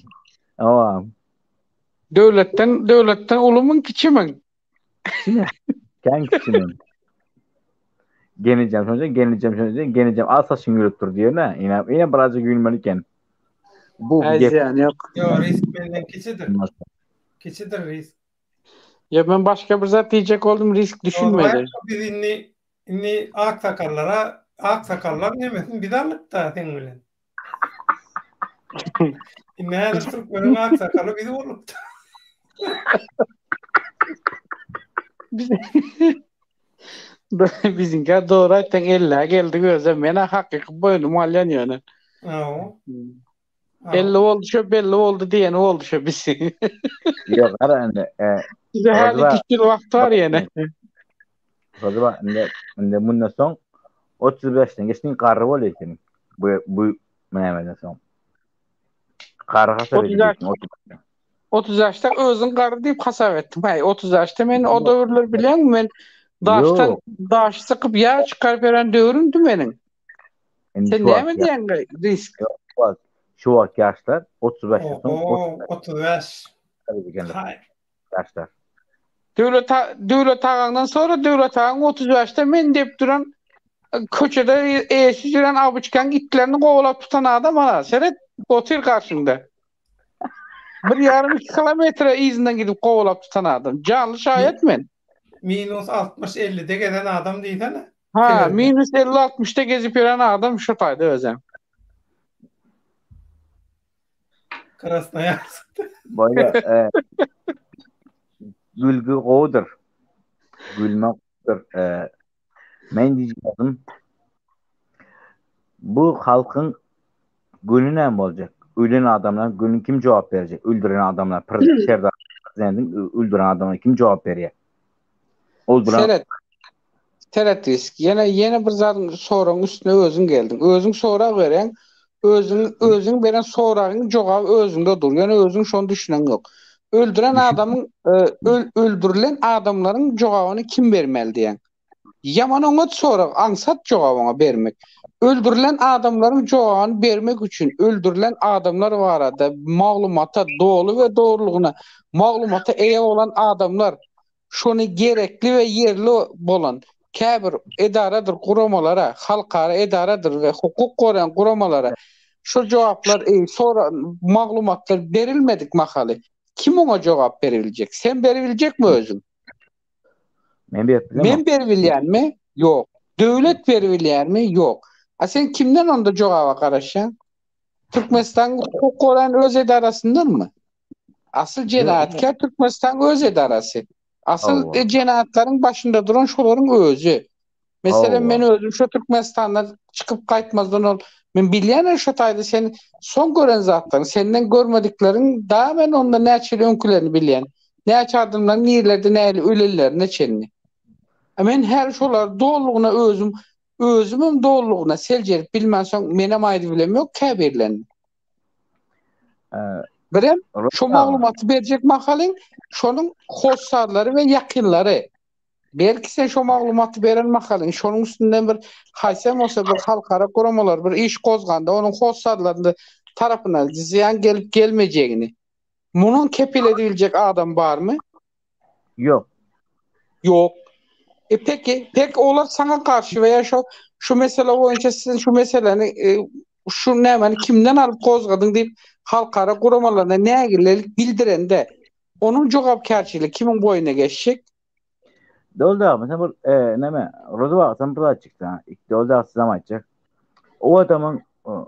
Owa. Döwletden döwletden ulumyň kiçimiň? Kiçimi? Kän kiçimi? Gelinjem şonca, gelinjem şonca, gelinjem al saçyň ýülüp dur diýene. Ine, ine birazjyk ýülmeli eken. Bu gep. Ýok. Ýok, risk menden kiçidir. Kiçidir risk. Ýa men başga bir zat diýjek boldum, risk düşünmedi. Biz indi indi aksakallara Aksakallar nemesini biz aldyk-da seň bilen. Indi häzir türkmeniň aksakaly biz bolduk-da. Biziňkä dogry aýtsaň ellä geldik özem. Men-ä hakyky boýnuma alýan ýöne. Hawa. Belli boldy şo belli boldy diýeni boldy şo biziň. Ýok, gara indi. Bize häli iki ýyl wagt bar ýene. Rozyba indi indi mundan soň 35-den geçdiň garry bolýar sen. Bu bu nämeden soň. Garry hasap edilýär. 30 ýaşda özüň garry diýip hasap etdim. Häý, 30 ýaşda men o döwürler bilýäňmi men daşdan daş sykyp ýag çykaryp ýören döwrümdi meniň. Sen näme diýýäň risk? Şu wagt ýaşlar 35 ýaşdan 35. Ýaşlar. Döwlet Döwlet agaňdan sonra Döwlet agaň 35-de men diýip duran köçede eýesiz ýören abyçkaň itlerini kowalap tutan adam ana seret otyr garşyňda. Bir ýarym iki kilometre yzyndan gidip kowalap tutan adam. Janly şaýat men. Minus 60-50-de gezen adam diýsene. Ha, minus 50-60-da gezip ýören adam şu taýda özem. Krasnoýarskda. Bolýa, e, gülgi gowudyr. Gülmek gowudyr. E, men diýjegim bu halkyň günü näme boljak? Ölen adamlar günü kim jogap berjek? Öldüren adamlar, Serdar prezidentiň öldüren adamlar kim jogap berýär? Öldüren Seret. Seret risk. Ýene ýene bir zadyň soragyň üstüne özüň geldiň. Özüň sorag berýäň. Özüň özüň beren soragyň jogaby özüňde dur. Ýöne özüň şony düşüneň ýok. Öldüren adamyň e, öl, öldürilen adamlaryň jogabyny kim bermeli diýen. Ýaman oňat sorag, aňsat jogap oňa bermek. Öldürilen adamlaryň jogabyny bermek üçin öldürilen adamlar barada maglumata doly we dogrulygyna maglumata eýe bolan adamlar şony gerekli we ýerli bolan käbir edaradyr guramalara, halkara edaradyr we hukuk goraýan guramalara şo jogaplar, sora maglumatlar berilmedik mahaly kim oňa jogap beribiljek? Sen beribiljekmi özüň? Men berip bilemok. Men beribilýänmi? Ýok. Döwlet beribilýärmi? Ýok. A sen kimden onda jogaba garaşýaň? Türkmenistanyň hukuk goraýan öz edarasyndanmy? Asyl jenaýatkär Türkmenistanyň öz edarasy. Asyl jenaýatlaryň başynda duran şolaryň özi. Meselem men özüm şo Türkmenistandan çykyp gaýtmazdan ol men bilýän şo taýda sen soň gören zatlaryň senden görmedikleriň da men onda näçe ýyl öňkülerini bilýän. Näçe adamlaryň nirelerde nähili ölenlerine çenli. Men her şolary dolulygyna özüm özümem dolulygyna seljerip bilmänsoň menem aýdyp bilemok käbirlerini. Birem şo maglumaty berjek mahalyň şonuň hossarlary we ýakynlary. Belki sen şo maglumaty beren mahalyň şonuň üstünden bir haýsam bolsa bir halkara guramalar bir iş gozganda onuň hossarlaryny tarapyndan zyýan gelip gelmejegini munuň kepil edibiljek adam barmy? Ýok. Ýok. E peki, peki olar saňa garşy veya şu şu mesele boýunça sen şu meseleni e, şu nämeni kimden alyp gozgadyň diýip halkara guramalaryna nägilelik bildirende onuň jogapkärçiligi kimiň boýnuna geçjek? Doldy aga, mesela bu e, neme, Rozu aga sen bir zat çykdy. Doldy aga sizem aýtjak. O adamyň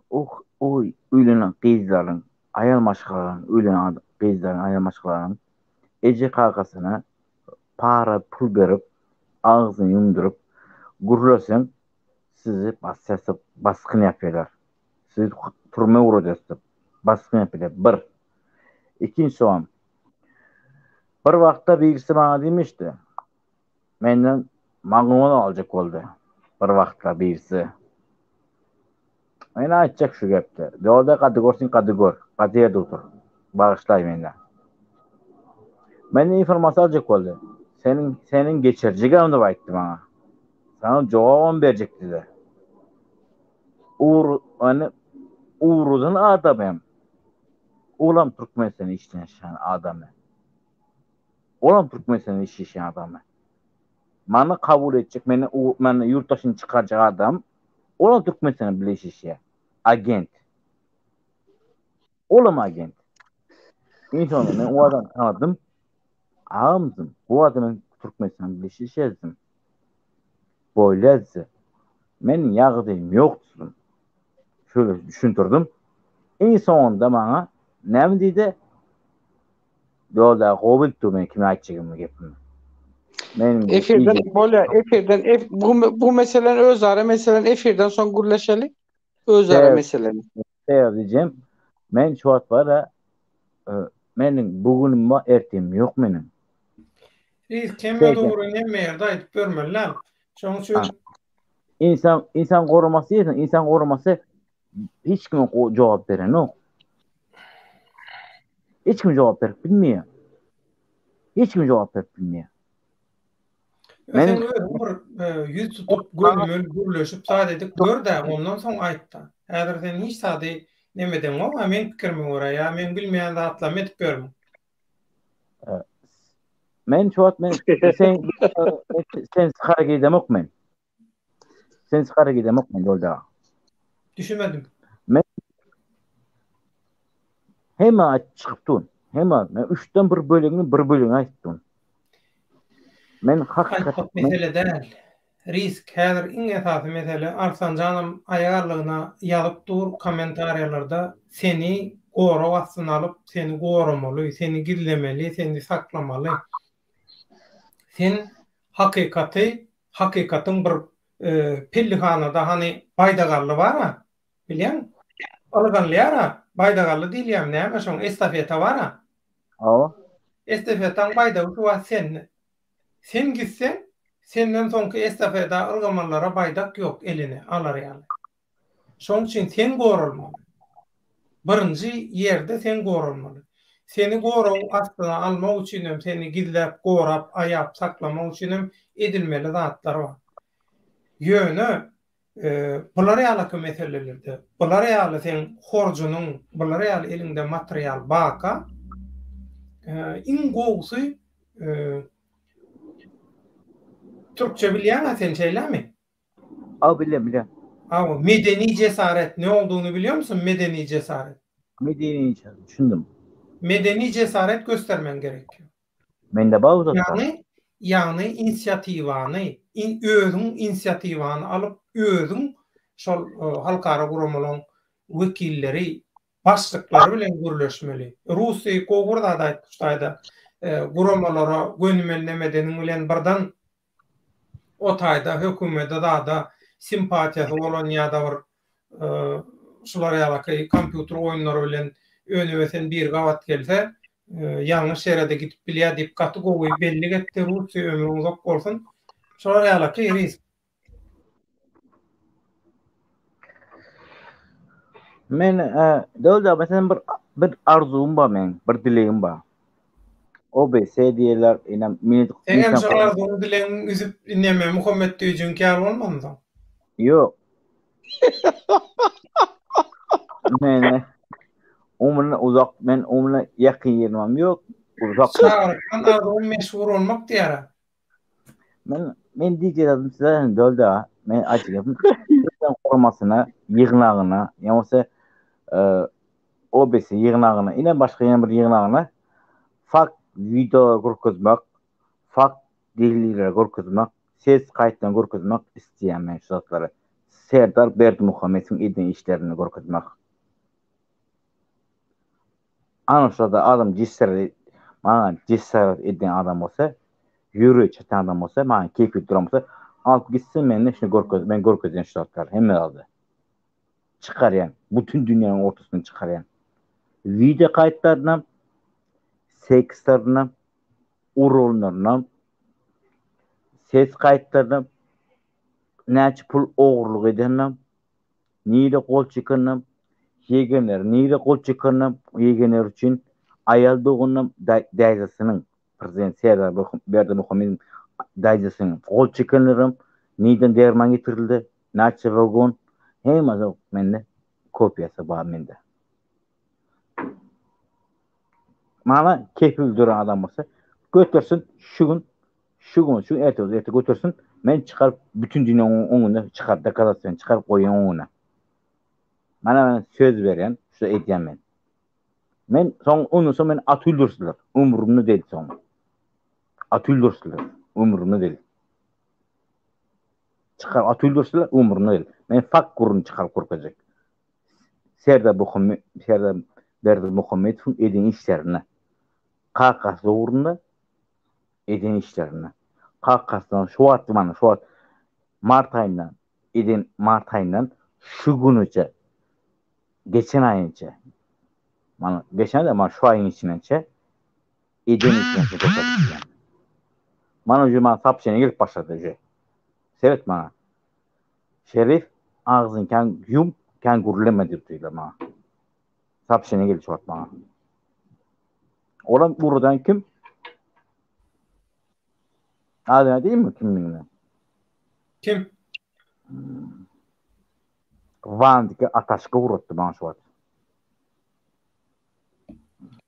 o o öýlenen gyzlaryň, aýal maşgalalaryň, öýlenen gyzlaryň, aýal maşgalalaryň eje kakasyna para pul berip, agzyny ýumduryp, gürleseň sizi basýas basgyn ýapýarlar. Sizi türmä ugradýas diýip basgyn ýapýarlar. Bir. Ikinji sowal. Bir wagtda birisi maňa diýmişdi. Menden maglumat aljak boldy. Bir wagtlar birisi. Men aýtjak şu gepde. Ýolda gady görsün gady gör. Gady ýerde otur. Bagyşlaý menden. Menden informasiýa aljak boldy. Seniň seniň geçirjigem diýip aýtdy maňa. Saňa jogabam berjek diýdi. Ugur ony ugrudan adam hem. Olam Türkmenistanda işleýän adamy. Olam Türkmenistanda işleýän adamy. Many kabul etjek, meni meni ýurt daşyna çykarjak adam olam Türkmenistanda bile işleýär. Agent. Olam agent. Iň soňunda men o adamy tanadym. Agamdym. Bu adamy Türkmenistanda bile işleýärdim. Bolýazdy. Men ýagdaýym ýok diýdim. Şöyle düşündirdim. Iň soňunda maňa näme diýdi? Ýolda gowy bilip dur men kime aýtjagymy gepimi. Men Efirden bolýar, efirden ef, bu, bu meseleni özara meseleni efirden soň gürleşeli. Özara meseleni. Sebäbi diýjem, men şu wagt bar-a, e, meniň bu günüm bar, ertirim ýok meniň. Risk hemme dogry hemme ýerde aýdyp bermeli däl. Şonuň üçin insan insan goramasy diýseň, insan goramasy hiç kime jogap berenok. Hiç kim jogap berip bilmeýär. Hiç kim jogap berip bilmeýär. Men sen özüň bir e, ýüz tutup gönümel gürleşip zat edip gör-dä, ondan soň aýt-da. Häzir sen hiç zady neme edeňok, a meň pikirime görä ýa meň bilmeýän zatlarymy edip ýörmüň. E, men şu wagt men sen sen hara gidemok men. Sen hara gidemok men ýolda. Düşünmedim. Men Hemme aýt çykyp dur. Hemme men üçden bir bölegini bir bölegini aýtyp dur. Men hakykat mesele däl. Risk häzir iň esasy mesele Arslanjanam aýagallygyna ýazyp dur kommentariýalarda seni gorag astyna alyp seni goramaly seni gizlemeli seni saklamaly sen hakykaty hakykatyň bir pellihanada hany baýdagally bara bilýäň ylganlyara baýdagally diýilýämi näme şoň estafeta bara Hawa. Estafetaň baýdagy şu wagt sende. Sen gitseň, senden soňky estafeta ylgamanlara baýdak ýok eline alar ýaly. Şoň üçin sen goralmaly. Birinji ýerde sen goralmaly. Seni gorag astyna almak üçinem, seni gizläp, gorap, aýap saklamak üçinem edilmeli zatlar bar. Ýöne bular ýalaky meselelerde, bular ýaly seň horjunyň, bular ýaly eliňde material barka, iň gowusy türkçe bilýäň-ä sen şeýlemi? Aw bilýän, bilýän. Aw, medeni jesaret ne olduğunu biliyor musun? Medeni jesaret. Medeni jesaret, düşündim. Medeni jesaret göstermen gerekiyor. Mende bar uzatma. Ýagny, ýagny inisiatiwany, özüň inisiatiwany alyp, özüň şol halkara guramalaryň wekilleri, başlyklary bilen gürleşmeli. Rusy gowy bir zat aýtdy şu taýda. Guramalara gönümel neme edeniň bilen birden o taýda hökümete zada simpatiýasy bolan ýa-da bir şular ýalaky kompýuter oýunlary bilen önüp-ösen biri gabat gelse, ýalňyş ýere-de gidip bilýär diýip gaty gowy bellik etdi. Russiýa ömrüň uzak bolsun. Şular ýalaky risk. Men Döwlet aga sen bir bir arzuwym bar meň, bir dilegim bar. OBS diýerler, inem men Seňem şo arzuwyň dilegiň üzüp neme Muhammet Düýjüňki ýaly bolmansoň. Ýok. Men umruna uzak, men umruna ýakyn ýerim ýok. Uzak. Çagalykdan arzuwym meşhur bolmak diýär. Men men diýjek size Döwlet aga, men aýtjak gepim guramasyna, ýygnagyna, ýa bolsa OBS ýygnagyna, ine başga ýene bir ýygnagyna fakt wideo görkezmek, fakt delilleri görkezmek, ses gaýtdan görkezmek isleýän men şu zatlary. Serdar Berdimuhamedowyň eden işlerini görkezmek. Ana şurada adam cesaret maňa cesaret eden adam bolsa, ýüregi çatan adam bolsa, maňa kepil duran bolsa, alyp gitsin meni şunu görkez, men görkezýän şu zatlary, hemme zady. Çykarýan, bütün dünýäniň ortasyna çykarýan. Wideo kaýtlarynam, sekslarynam, urulynlarynam, ses kaýtlarynam, näçe pul ogurlyk edeninem, Nire gol çekeninem, ýegenleri nire gol çekeninem, ýegenleri üçin aýal doganynam daýzasynyň, prezident Serdar Berdimuhamedowyň daýzasynyň gol çekenlerem nirden derman getirildi, näçe wagon, hemmesi mende kopiýasy bar mende. Maňa kepil duran adam bolsa götersin şu gün şu gün şu erte erte götersin men çykaryp bütün dünýäniň öňünde çykaryp dokazatstwony çykaryp goýan öňüne. Mana men söz berýän şu edýän men. Men soň ondan soň men at öldürsinler. Ömrümde değil soň. At öldürsinler. Ömrümde değil. Çykar at öldürseler umrunda däl. Men fakt gürrüň çykaryp görkezjek. Serdar Muhammet Serdar Berdimuhamedowyň eden işlerine. Kakasy ugrunda eden işlerine. Kakasyndan şu wagt mana şu wagt mart aýyndan eden mart aýyndan şu günüçe geçen aýynça mana geçen aý mana şu aýyň içinençe eden işlerine görkezip Mana uje maňa sapşeniýa gelip başlady uje. Seret maňa. Şerif agzyňy kän ýum, kän gürleme diýip diýdiler maňa. Sapşeniýa geldi şu wagt maňa. Olam ugradan kim? Adyny aýdaýynmy kimdigini? Kim? Wandiki Ataşka ugratdy maňa şu wagt.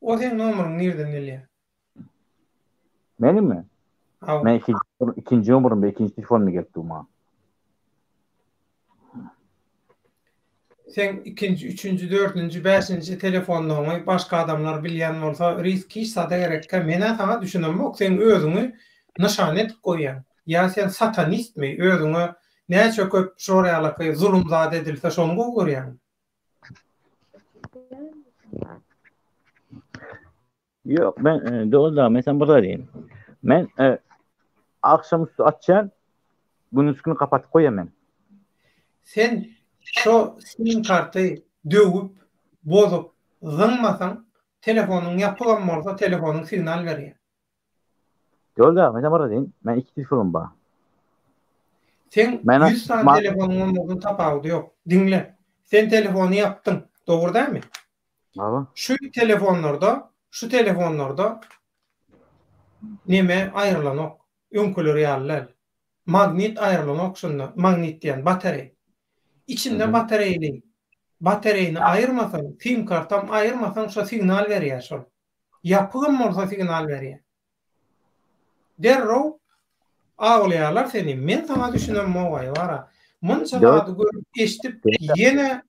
O seň nomeryňy nirden bilýär? Menimmi? Hawa. Men ikinji, ikinji nomerym, ikinji telefonuma gelip dur maňa. Seň ikinji, üçünji, dördünji, bäşinji telefonlaryňy başga adamlar bilýän bolsa, risk hiç zada gerekkä. Men-ä saňa düşünemok, sen özüňi nyşana edip goýýaň. Ýa sen satanistmi, özüňe näçe köp şor ýalaky zulum zat edilse şony gowy görýäňmi? Ýok, men e, dogry da, men sen bir zat diýeyim. Men e, akşam üstü açýan, gündüz günü kapatyp goýýan men. Sen şo sim karty döwüp, bozup, zyňmasaň, telefonyň ýapygam bolsa telefonyň signal berýär. Dogry da, men sen bir zat diýeyim. Men iki telefonym bar. Seň 100 sany telefonyň bolmagynyň tapawudy ýok. Diňle. Sen telefony ýapdyň. Dogry dälmi? Hawa. Şu telefonlarda, şu telefonlarda neme aýrylanok. Öňküler ýaly däl. Magnit aýrylanok şunda. Magnit diýen batareý. Içinde batareýli. Batareýini aýyrmasaň, sim kartam aýyrmasaň şo signal berýär şol. Ýapygam bolsa signal berýär. Derrew awlaýarlar seni. Men saňa düşünemmogaý bara. Munça zady görüp, eşidip ýene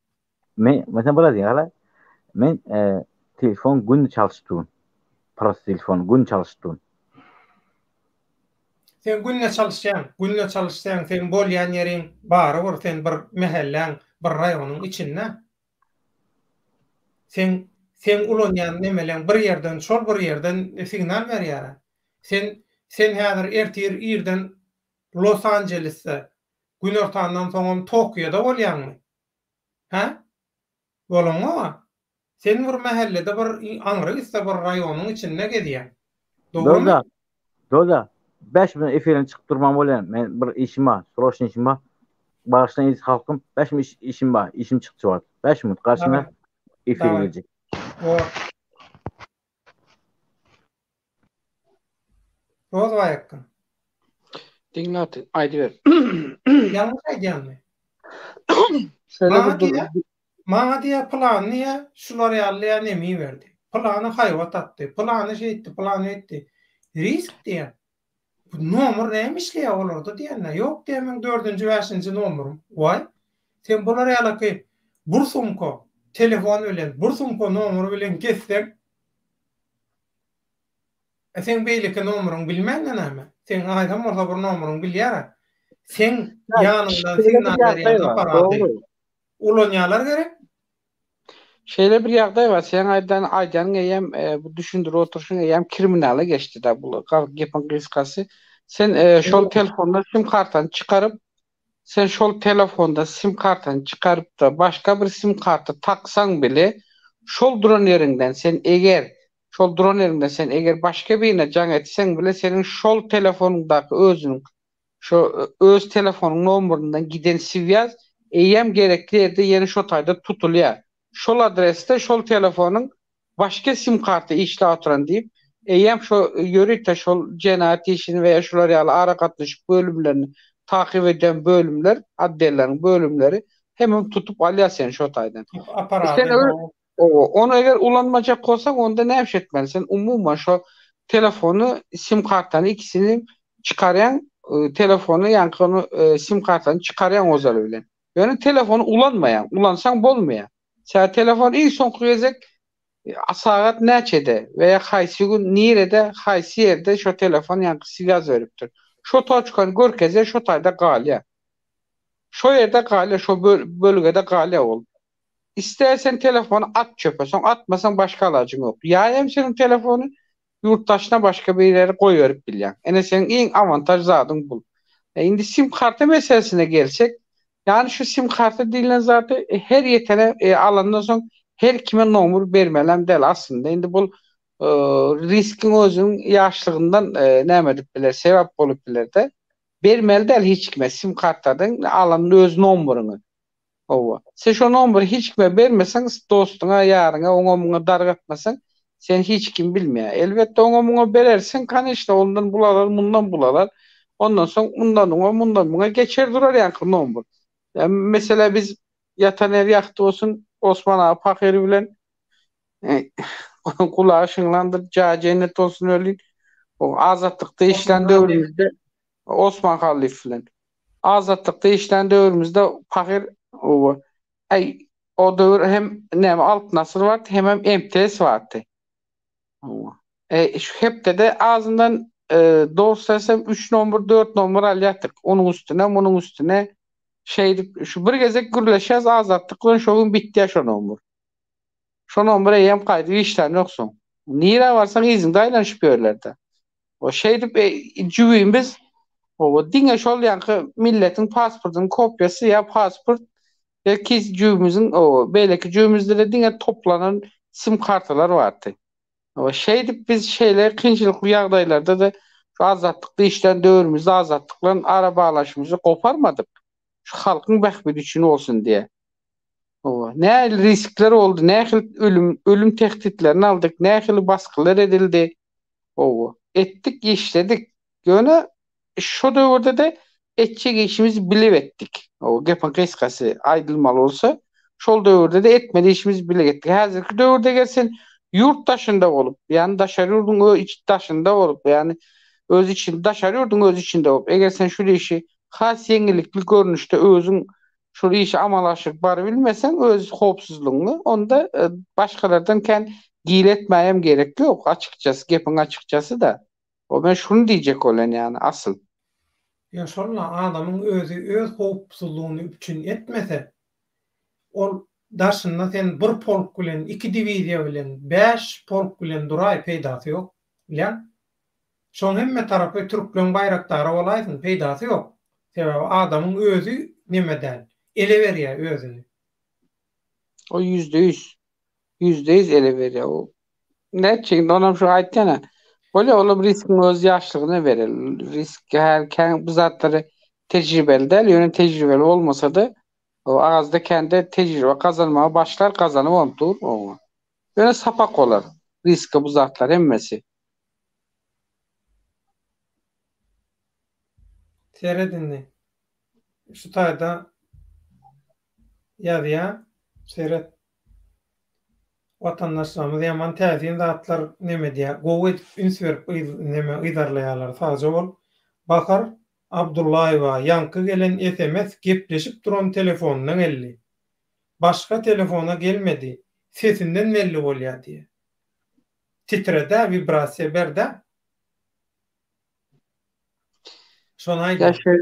Men mesela biraz ýaly men e, telefon gün çalyşyp durun. Prosta telefon gün çalyşyp durun. Sen günde çalyşýaň, günde çalyşsaň seň bolýan ýeriň barybir sen bir mähelläň, bir raýonyň içinde. Seň seň ulanýan nemeleň bir ýerden şol bir ýerden signal berýär. Sen sen häzir ertir irden Los Anjelesde, günortandan soňam Tokioda bolýaňmy? Hä? Bolaňoga. Sen bir mähellede bir aňry gitse bir raýonyň içinde gezýäň. Dogrumy? Doda. Doda. 5 minut efirden çykyp durman bolýan. Men bir işim bar, sroçny işim bar. Bagyşlaň eziz halkym. 5 minut işim bar. Işim çykdy şu wagt. 5 minut garşyňa efire geljek. Bor. Roz baýakgyn. Diňle aty, aýdyber. Ýalňyş aýdýanmy? Şeýle bir dur. Maňa diýýär, pylany diýýär, şular ýaly diýýär, nemi berdi. Pylany haýbat atdy, pylany şeýtdi, pylany beýtdi. Risk diýýär. Bu nomer näme işleýär olarda diýende, ýok diýýär, meň dördünji, bäşinji nomerym. Waý, sen bular ýalaky bir sumka telefon bilen, bir sumka nomer bilen gezseň, E seň beýleki nomeryňy bilmände näme? Seň haýsam bolsa bir nomeryňy bilýär-ä. Seň ýanyňdan signal berýän apparady ulanýarlar gerek? Şeýle bir ýagdaý bar, seň aýdan aýdanyň eýýäm bu düşündirip oturyşyň eýýäm kriminala geçdi-dä bu gepiň gysgasy. Sen şol telefondan sim kartany çykaryp, Sen şol telefonda sim kartany çykarypda başga bir sim karta taksaň bile şol duran ýeriňden sen eger şol duran ýeriňden sen eger başga birine jaň etseň bile seniň şol telefonyňdaky özüniň şo öz telefonyň nomeryndan giden swýaz eýýäm gerekli ýerde ýene şo taýda tutulýar. Şol adresde şol telefonyň başga sim karty işläp oturan diýip, eýýäm şo ýörite şol jenaýat işini we ýa şular ýaly aragatnaşyk bölümlerini takyp edýän bölümler, otdelleriň bölümleri hemem tutup alýar seni şo taýdan. Apparady. Sen owa, ony eger ulanmajak bolsaň, onda näme iş etmeli? Sen umuman şo telefony, sim kartany ikisini çykarýaň, telefony ýaňky ony sim kartany çykarýaň ozaly bilen. Ýöne telefony ulanmaýaň, ulansaň bolmaýar. Sebäbi telefon iň soňky gezek sagat näçede we ýa haýsy gün nirede haýsy ýerde şo telefon ýaňky swýaz beripdir. Şo toçkany görkezýär şo taýda galýar. Şo ýerde galýar, şo bölgede galýar ol. Ister sen telefony at çöpe, soň atmasaň başga alajyň ýok. Ýa hem seniň telefony ýurt daşyna başga bir ýere goýberip bilýäň. Ine seniň iň awantaž zadyň bul. E indi sim karta meselesine gelsek, ýagny şu sim karta diýlen zady her ýetene e, alandan soň her kime nomer bermelem däl aslynda. Indi bul e, riskiň özüniň ýaşlygyndan e, näme edip biler, sebäp bolup biler-de. Bermeli däl hiç kime sim kartadan alan öz nomeryňy. Hawa. Sen şo nomery hiç kime bermeseň, dostuňa, ýaryňa, oňa-muňa dargatmasaň, seni hiç kim bilmeýär. Elbetde, oňa-muňa berersiň, koneçno, ondan bul alar, mundan bul alar. Ondan soň undan oňa, mundan muňa geçer durar ýaňky nomer. Ýa, meselä biz ýatan ýeri ýagty bolsun, Osman aga pahyr bilen gulagy şyňlandyr, jaýy jennet bolsun welin, o Azatlykda işlän döwrümizde Osman Hallyýew bilen. Azatlykda işlän döwrümizde pahyr oba. Äý, o döwür hem näme Altyn asyr bardy, hemem MTS bardy. Oba. E, şu hepdede azyndan e, dogry söylesem 3 nomer, 4 nomer alýardyk. Onuň üstüne, munuň üstüne şeýdip şu bir gezek gürleşýäs Azatlyk bilen şo gün bitýär şo nomer. Şo nomer eýýäm gaýdyp işlän ýok soň. Nirä barsaň yzyňda aýlanyşyp ýörler-de. O şeýdip e, jübimiz o diňe şol ýaňky milletiň pasportynyň kopiýasy ýa pasport belki jübimiziň o beýleki jübimizde-de diňe toplanan sim kartalar bardy. O şeýdip biz şeýle kynçylykly ýagdaýlarda-da şu azatlykda işlän döwrümizde azatlyk bilen arabaglanyşymyzy goparmadyk. Şu halkyň bähbidi üçin bolsun diýe. Owa, nähili riskler boldy, nähili ölüm ölüm tehditlerini aldyk, nähili basgylar edildi. Hawa, etdik, işledik. Ýöne şo döwürde-de etjek işimizi bilip etdik. Hawa, gepiň gysgasy aýdylmaly bolsa, şol döwürde-de etmeli işimizi bilip etdik. Häzirki döwürde eger sen ýurt daşynda bolup, ýagny daşary ýurduň öz iç daşynda bolup, ýagny öz içinde daşary ýurduň öz içinde bolup, eger sen şul işi has ýeňillikli görnüşde özüň şol işi amala aşyryp barybilmeseň öz howpsuzlygyňy onda başgalardan kän gile etmäýem gerek ýok açykçasy gepiň açykçasy-da. O men şuny diýjek bolýan ýagny asyl. Ýa şol-la adamyň özi öz howpsuzlygyny üpjün etmese, ol daşynda sen bir polk bilen, iki diwiziýa bilen, bäş polk bilen duraý peýdasy ýok. Bilýäň? Şoň hemme tarapy türkleň baýrakdary bolaýsyn, peýdasy ýok. Sebäbi adamyň özi neme däl, ele berýär özüni. O ýüzde ýüz. Ýüzde ýüz ele berýär. O nätjek indi onam şu aýtýan-a. Bolýar olam riskiň öz ýaşlygyna berer. Risk her kän bu zatlary tejribeli däl, ýöne tejribeli bolmasa-da o azda kände tejribe gazanmaga başlar, gazanybam dur oňa. Ýöne sapak bolar. Riske bu zatlar hemmesi. Seret indi. Şu taýda ýazýa. Seret. Watandaşlarymyz ýaman täsin zatlar neme edýär. Gowy edip üns berip neme yzarlaýarlar. Sagja bol. Bahar Abdullaýewa ýaňky gelen sms gepleşip duran telefonyna geldi. Başga telefona gelmedi. Sesinden belli bolýar diýýär. Titredä, wibrasiýa berdä. Şony aýdýan. Ýa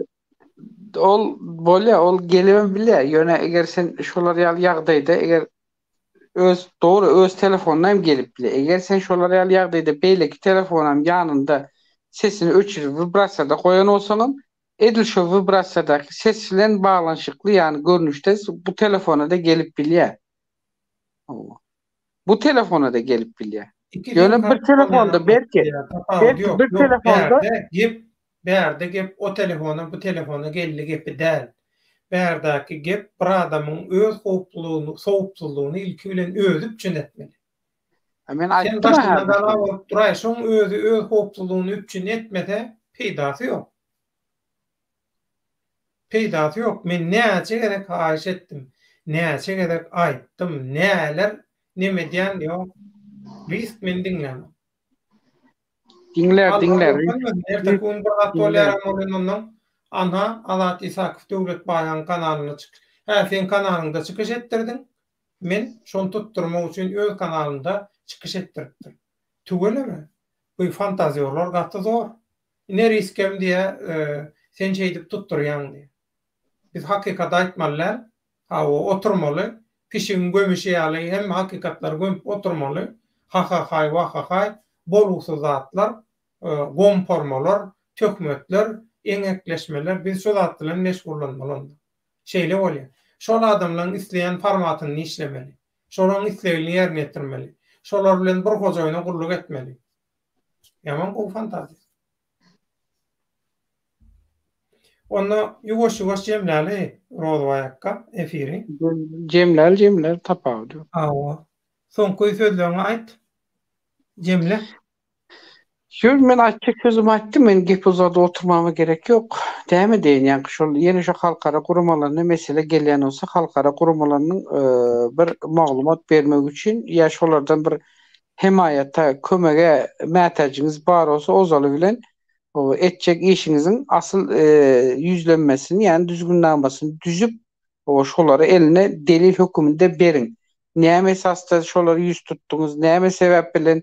ol bolýa, ol gelibem bilýär. Ýöne eger sen şolar ýaly ýagdaýda eger öz dogry öz telefonyna hem gelip bilýär. Eger sen şolar ýaly ýagdaýda beýleki telefonam ýanynda sesini öçürip wibrasiýada goýan bolsaňam edil şo wibrasiýadaky ses bilen baglanyşykly ýagny görnüşde bu telefona-da gelip bilýär. Bu telefona-da gelip bilýär. Ýöne bir telefonda belki, belki bir telefonda gep bärde gep o telefona bu telefona geldi gepi däl. Bärdäki gep bir adamyň öz howplulygyny, howpsuzlygyny ilki bilen özi üpjün etmeli. Men aýtdym Sen daşynda gala bolup duraý, şoň özi öz howpsuzlygyny üpjün etmese peýdasy ýok. Peýdasy ýok. Men näçe gezek haýyş etdim, näçe gezek aýtdym, näler neme edýän ýok. Risk meni diňlänok. Diňlär, diňlär. Erteki gün bir zat bolýaram bolýan ondan. Anha, Azat Isakow Döwlet baýaň kanalynda çykyş. Hä, seň kanalyňda çykyş etdirdiň. Men şony tutdurmak üçin öz kanalymda çykyş etdiripdir. Tüweleme. Bu fantazýorlar gaty zor. Ine riskem diýä, sen şeýdip tutdurýaň diýä. Biz hakykaty aýtmaly däl. Hawa, oturmaly. Pişigiň gömüşi ýaly hemme hakykatlary gömüp oturmaly. Ha-ha-haý, wah-ha-haý, bolgusyz zatlar, gompormalar, töhmetler, eňekleşmeler, biz şu zat bilen meşgullanmaly onda. Şeýle bolýar. Şol adamlaryň isleýän formatynda işlemeli. Şolaryň islegini ýerine ýetirmeli. Şolar bilen bir hojaýyna gulluk etmeli. Ýaman gowy fantaziýa. Onda ýuwaş-ýuwaş jemläli Rozbaý akga efiri. Jemläli jemläli tapawudy ýok. Hawa. Soňky sözleriňi aýt. Jemle. Ýok men aýtjak sözümi aýtdym men gep uzadyp oturmama gerek ýok. Däme diýen ýaňky şol ýene şo halkara guramalaryna mesele gelýän bolsa halkara guramalarynyň bir maglumat bermek üçin ýa şolardan bir hemaýata, kömege mätäjiňiz bar bolsa ozaly bilen etjek işiňiziň asyl ýüzlenmesini, ýagny düzgünnamasyny düzüp, şolary eline delil höküminde beriň. Näme esasda şolary ýüz tutduňyz, näme sebäp bilen,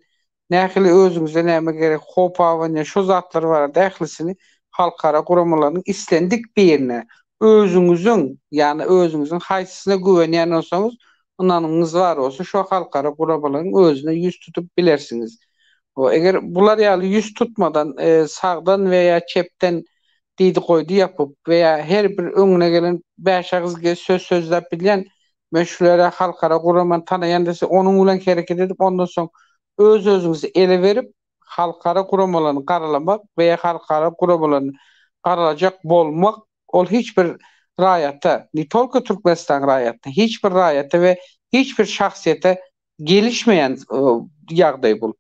nähili özüňize näme gerek, howp abanýar, şo zatlar barada ählisini halkara guramalarynyň islendik birine özüňiziň, ýagny özüňiziň haýsysyna güwenýän bolsaňyz, ynanyňyz bar bolsa şo halkara guramalaryň özüne ýüz tutup bilersiňiz. Eger bular ýaly ýüz tutmadan sagdan we ýa çepden diýdi goýdy ýapyp we ýa her bir öňüne gelen bäş agyz söz sözläp bilýän men şulara halkara guramany tanaýan dese onuň bilen hereket edip ondan soň öz özüňizi ele berip halkara guramalaryny garalamak we ýa halkara guramalaryny garalajak bolmak Ol hiç bir raýata, ne tolko Türkmenistan raýatyna, hiç bir raýata we hiç bir şahsyýete gelişmeýän ýagdaý bul.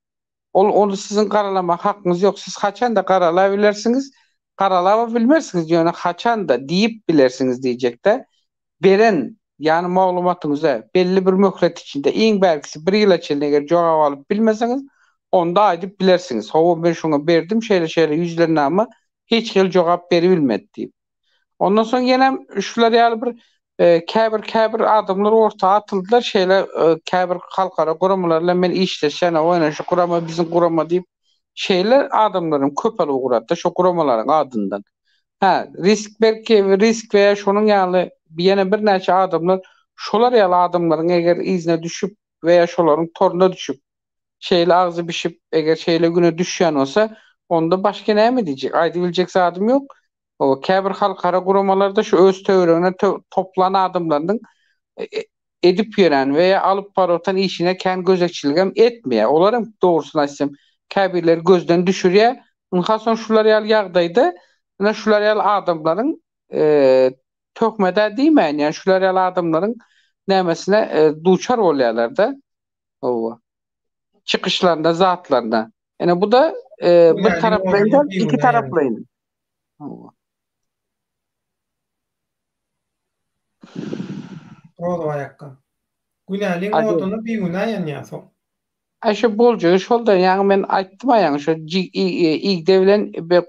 Ol ony siziň garalama hakyňyz ýok. Siz haçanda garalabilersiňiz, garalaba bilmersiňiz, ýöne haçanda diýip bilersiňiz diýjekde, beren ýany maglumatyňyza belli bir möhlet içinde, iň bärkisi bir ýyla çenli eger jogap alyp bilmeseňiz, onda aýdyp bilersiňiz, hawa men şuňa berdim şeýle-şeýle ýüzlennama, hiç hili jogap beribilmedi diýip. Ondan soň ýenem şular ýaly bir e, käbir käbir adamlar orta atyldylar şeýle e, käbir halkara guramalar bilen men işleşýän o ýöne şu gurama biziň gurama diýip şeýle adamlaryň köpelip ugrady şu guramalaryň adyndan. Hä, risk belki risk we şonuň ýaly ýene birnäçe adamlar şolar ýaly adamlaryň eger yzyna düşüp we şolaryň toruna düşüp şeýle agzy bişip eger şeýle güne düşýän bolsa onda başga näme diýjek aýdybiljek zadym ýok. O käbir halkara guramalarda şu öz töweregine toplan adamlarynyň e, e, edip ýören we alyp baryp işine kän gözegçiligem etmeýär. Olar hem dogrusyny aýtsam käbirleri gözden düşürýär. Ynha soň şular ýaly ýagdaýda ine şular ýaly adamlaryň e, töhmede diýmäýin, ýani şular ýaly adamlaryň nämesine e, duçar bolýarlar-da. Hawa. Çykyşlarynda, zatlarynda. Ine bu da e, bir taraplaýyn däl, iki taraplaýyn. Hawa. Rozow aýakga. Günäliň oduna bigünä ýanýar soň. Aý şo boljagy şol-da, ýaňy men aýtdym-a ýaňy şo igde bilen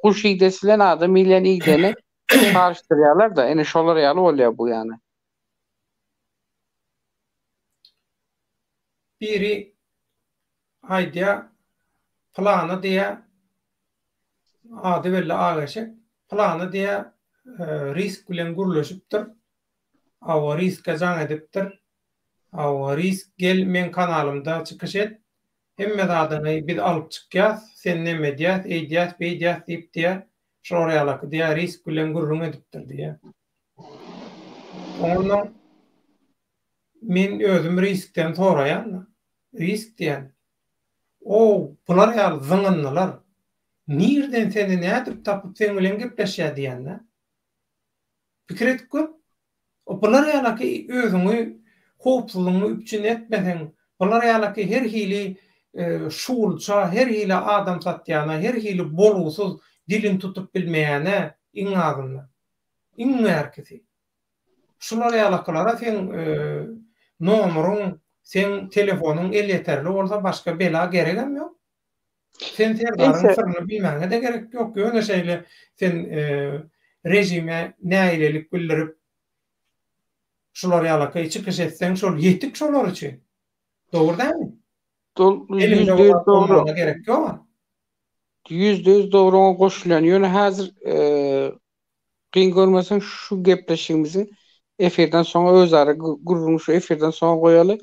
guş igdesi bilen adam iýilýän igdeni garyşdyrýarlar-da, ine şolar ýaly bolýar bu ýany. Biri aýdýar, pylany diýýär, ady belli ak eşek, pylany diýýär, risk bilen gürleşipdir, hawa riske jaň edipdir, hawa risk gel meň kanalymda çykyş et, hemme zadyňy biz alyp çykýas, sen neme edýäs, eýdýäs, beýdýäs diýip diýýär, şolar ýalaky diýýär, risk bilen gürrüň edipdir diýýär. Oňa men özüm riskden soraýan, risk diýen, O, bular ýaly zyňyndylar nirden seni nädip tapyp seň bilen gepleşýär diýende. Pikir edip gör. O bular ýalaky özüňi howpsuzlygyňy üpjün etmeseň, bular ýalaky her hili şugulça, her hili adam satýana, her hili bolgusyz dilini tutup bilmeýäne iň azyndan. Iň bärkisi. Şular ýalakylara seň nomuryň, seň telefonyň elýeterli bolsa başga bela geregem ýok. Sen Serdaryň syryny bilmäňe-de gerek ýok. Ýöne şeýle sen režime nägilelik bildirip şular ýalaky çykyş etseň şol ýetik şolar üçin. Dogry dälmi? Elinde bolmagyna gerek ýok. %100 dogry oňa goşulýan. Ýöne häzir. Kyn görmeseň şu gepleşigimiziň efirden soňa özara gürrüňi şu efirden soňa goýaly.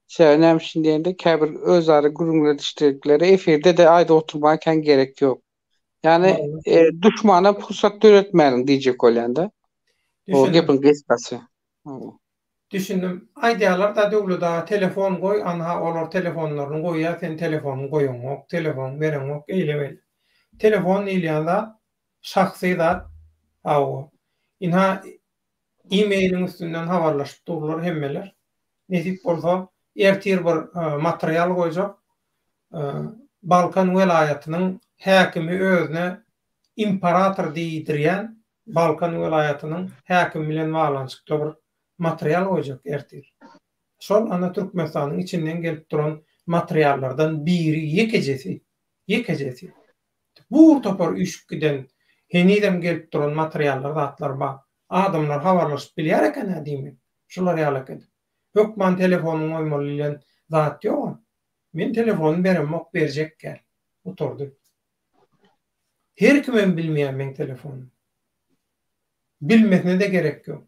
Sebäbi näme üçin diýende käbir özara gürrüňler edişlikleri efirde-de aýdyp oturmaga kän gerek ýok. Ýagny duşmana pursat döretmäliň diýjek bolýan-da. O gepiň gysgasy. Düşündim. Aýdýarlar-da Döwlet aga telefon goý, anha olar telefonlaryny goýýar, sen telefonyňy goýaňok, telefon bereňok, eýle-beýle. Telefon diýilýän zat şahsy zat. Hawa. Ynha e-mailiň üstünden habarlaşyp durlar hemmeler. Nesip bolsa ertir bir material goýjak. Balkan welaýatynyň häkimi özüne imperator diýdirýän Balkan welaýatynyň häkimi bilen baglanyşykly bir material goýjak ertir. Şol ana Türkmenistanyň içinden gelip duran materiallardan biri ýekejesi, ýekejesi. Bur topar üýşüp giden, henizem gelip duran materiallar zatlar bar. Adamlar habarlaşyp bilýär eken-ä diýmek. Şular ýalak edip. Hökman telefonyňy goýmaly diýlen zat ýog-a. Men telefonymy beremok, berjek däl. Gutardy. Her kimem bilmeýär meň telefonymy. Bilmesine-de gerek ýok.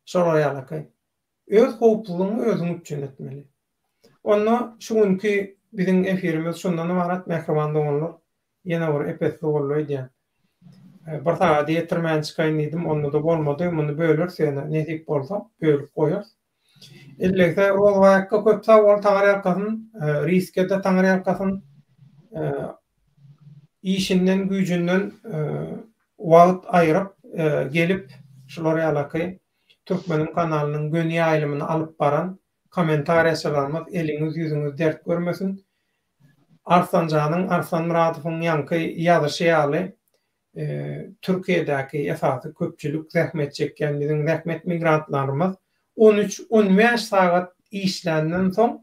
Şolar ýalaky. Öz howpsuzlygyňy özüň üpjün etmeli. Onda şu günki biziň efirimiz şundan ybarat mähriban doganlar. Ýene bir epesli boldy öýdýän. Bir sagady ýetirmän çykaýyn diýdim, onda-da bolmady. Muny böleris ýene nesip bolsa, bölüp goýarys. Ellegse Rozbaý akga köp sag bol Taňryýalkasyn, Riske-de Taňryýalkasyn. Işinden güýjünden wagt aýryp gelip şular ýalaky Türkmeniň kanalynyň göni ýaýlymyny alyp baran kommentariýaçylarymyz eliňiz ýüzüňiz dert görmesin. Arslanjanyň Arslan Myradowyň ýaňky ýazyşy ýaly Türkiýedäki esasy köpçülik zähmet çekýän biziň zähmet migrantlarymyz on üç, on bäş sagat işländen soň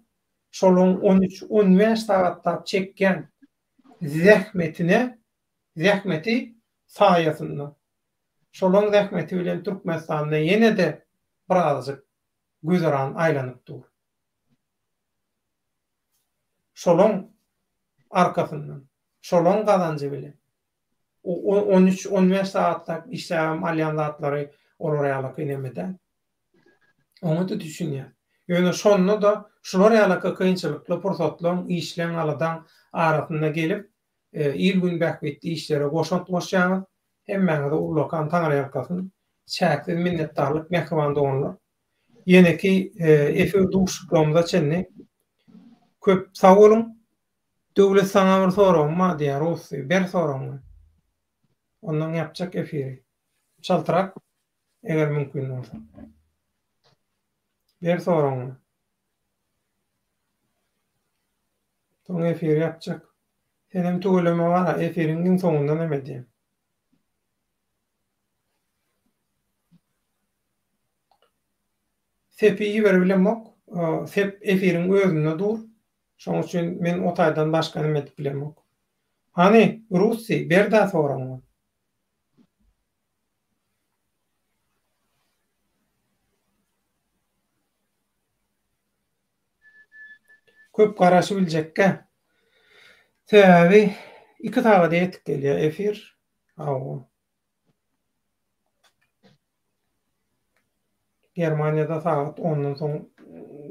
şolaň on üç, on bäş sagatlap çekýän zähmetine zähmeti saýasynda Şolaň zähmeti bilen Türkmenistanda ýene-de birazajyk güzeran aýlanyp dur. Şolaň arkasyndan, şolaň gazanjy bilen. O on üç, on bäş sagatlap işläbem alýan zatlary olar ýalaky neme däl. Oňa-da düşünýän. Ýöne şonda-da şular ýalaky kynçylykly pursatlaň, işleň, aladaň arasynda gelip, il-gün bähbitli işlere goşant goşýaňyz. Hemmäňize ullakan Taňryýalkasyn. Çäksiz minnetdarlyk mähriban doganlar. Ýeneki efir duşuşyklarymyza çenli köp sag boluň. Döwlet saňa bir soragym bar diýýär Rusty. Ber soragyňy. Ondan ýapjak efiri. Çaltrak eger mümkin bolsa. Ber soragyňy. Soň efiri ýapjak. Senem tüweleme bar-a, efiriň iň soňundan hem edýäň. Sepi iberibilemok. Sep efiriň özünde dur. Şoň üçin men o taýdan başga neme edip bilemok. Hany, Russi, ber-dä soragyňy. Köp garaşybiljekkä. Sebäbi iki sagada ýetip gelýär efir. Hawa. Germaniýada sagat ondan soň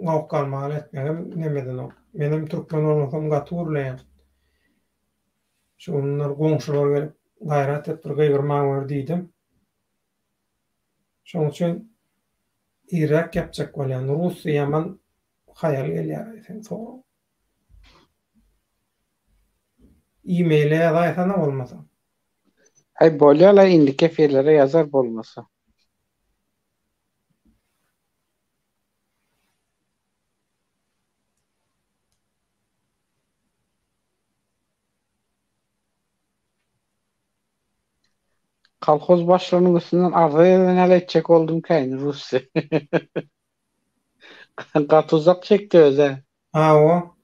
gawuk-galmagal etmegem nemedenok. Menem türkmen bolmasam gaty gürleýän. Şu günler goňşular gelip gaýrat et bir gygyrmaň gör diýdim. Şoň üçin irräk ýapjak bolýan. Rusy ýaman haýal gelýär seň soragyň. E-maile ýazaýsana bolmasa. Haý bolýala indiki efirlere ýazar bolmasa. Kolhoz başlygynyň üstünden arza ýazan ýaly etjek boldum käýindi Russi. Gaty uzak çekdi özä. Hawa.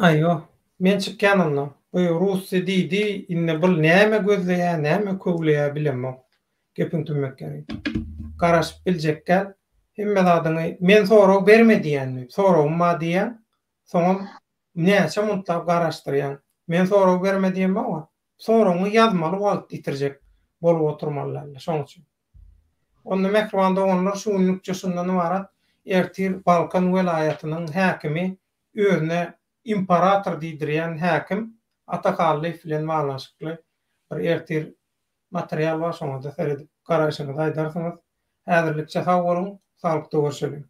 Aýo, men çykýan onda. Bu rusy diýdi, indi bul näme gözleýär, näme köwleýär bilemok. Gepiň tümmek ýeri. Garaşyp biljek däl. Hemme zadyňy men sorag berme diýýän diýip, soragym bar diýýäň, soňam näçe muntlap garaşdyrýaň. Men sorag berme diýen bar. Soragyňy ýazmaly wagt ýitirjek bolup oturmaly däldir. Şoň üçin. Onda mähriban doganlar şu günlükçe şundan ybarat. Ertir Balkan welaýatynyň häkimi özüne imperator diýdirýän häkim Ata Hallyýew bilen baglanyşykly bir ertir material bar şoňada seredip garaýşyňyzy aýdarsyňyz. Häzirlikçe sag boluň, saglykda görşeliň.